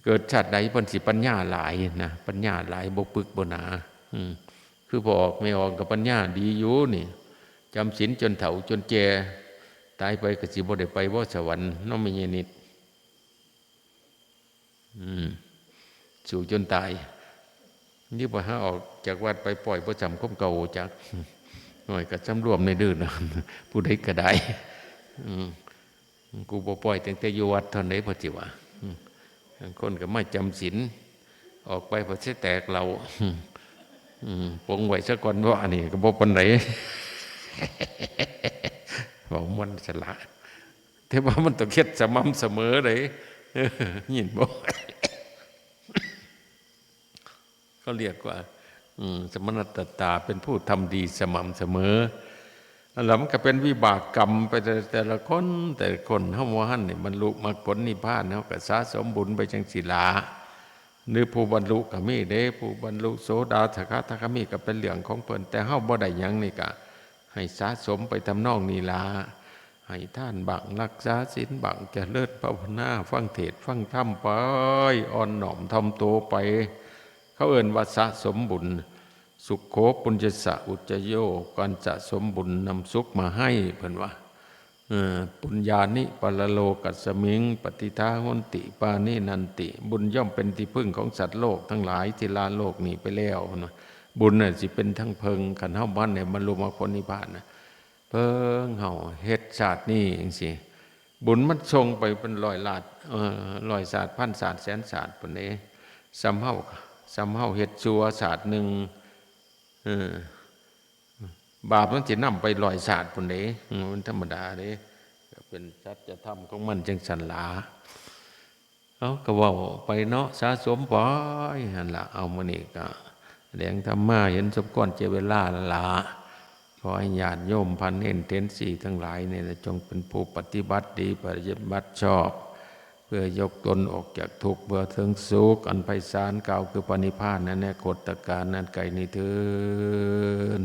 เกิดชาติใดเพิ่นสิปัญญาหลายนะ ปัญญาหลาย บ่ปึกบ่หนา อืม คือพ่อออกแม่ออกก็ปัญญาดีอยู่นี่ จำศีลจนเฒ่าจนแก่ ตายไปก็สิบ่ได้ไปบ่สวรรค์เนาะ แม่ใหญ่นิด อืม สู้จนตาย นี่บ่หาออกจากวัดไป ปล่อยบ่จำความเก่าจัก น้อยก็สำรวมในเด้อนะ ผู้ใดก็ได้ อืม กูบ่ปล่อยตั้งแต่อยู่วัดเท่านั้น เพิ่นสิว่า อืม บางคนก็มาจำศีล ออกไปเพิ่นสิแตกเหล้า อืม ปลงไว้ซะก่อน ว่าอันนี้ก็บ่ปานใด เว้าม่วนซะละ แต่ว่ามันต้องเฮ็ดสม่ำเสมอเด้ เออ ยินบ่ เขาเรียกว่า อืม สมณตตา เป็นผู้ทำดีสม่ำเสมอ อันนั้นมันก็เป็นวิบากกรรมไปแต่ แต่ละคน แต่ละคน เฮาบ่ทันนี่บรรลุมรรคผลนิพพาน เฮาก็สะสมบุญไปจังซี่ล่ะ หรือผู้บรรลุก็มีเด้ ผู้บรรลุโสดา สกทาคามีก็เป็นเรื่องของเพิ่น แต่เฮาบ่ได้หยังนี่ก็ให้สะสมไปทำนองนี้ล่ะ ให้ทานบ้าง รักษาศีลบ้าง เจริญภาวนา ฟังเทศน์ฟังธรรมไป อ่อนน้อมถ่อมตัวไป เขาเอิ้นว่าสะสมบุญ สุขโข ปุญญสสะอุจจโย การสะสมบุญนำสุขมาให้ เพิ่นว่า เออ ปุญญานิ ปรโลกัสมิง ปฏิฏฐาโหนติ ปานินันติ บุญย่อมเป็นที่พึ่งของสัตว์โลกทั้งหลายที่ละโลกนี้ไปแล้ว เพิ่นว่า บุญน่ะสิเป็นทางเพิ่ง คันเฮาบ่ทันได้บรรลุมรรคผลนิพพานน่ะ เพิ่งเฮาเฮ็ดชาตินี้จังซี้ บุญมันส่งไปเป็นร้อยล้าน เอ่อ ร้อยชาติ พันชาติ แสนชาติพุ้นเด้ ส่ำเฮา ส่ำเฮาเฮ็ดชั่วชาติหนึ่ง เออ บาปมันสินำไปร้อยชาติพุ้นเด้ อืม มันธรรมดาเด้ ก็เป็นสัจธรรมของมันจั่งซั้นหละ เอาก็เว้าไปเนาะ สะสมไปหั่นล่ะ เอามื้อนี้ก็แสดงธรรมมาเห็นสมควรแก่เวลาแล้วล่ะ ขอให้ญาติโยมพระเณรเถรสีทั้งหลายนี่แหละ จงเป็นผู้ปฏิบัติดี ปฏิบัติชอบ เพื่อยกตนออกจากทุกข์ เพื่อถึงสุขอันไพศาล กล่าวคือพระนิพพาน ในอนาคตกาลอันไกลนี้เทอญ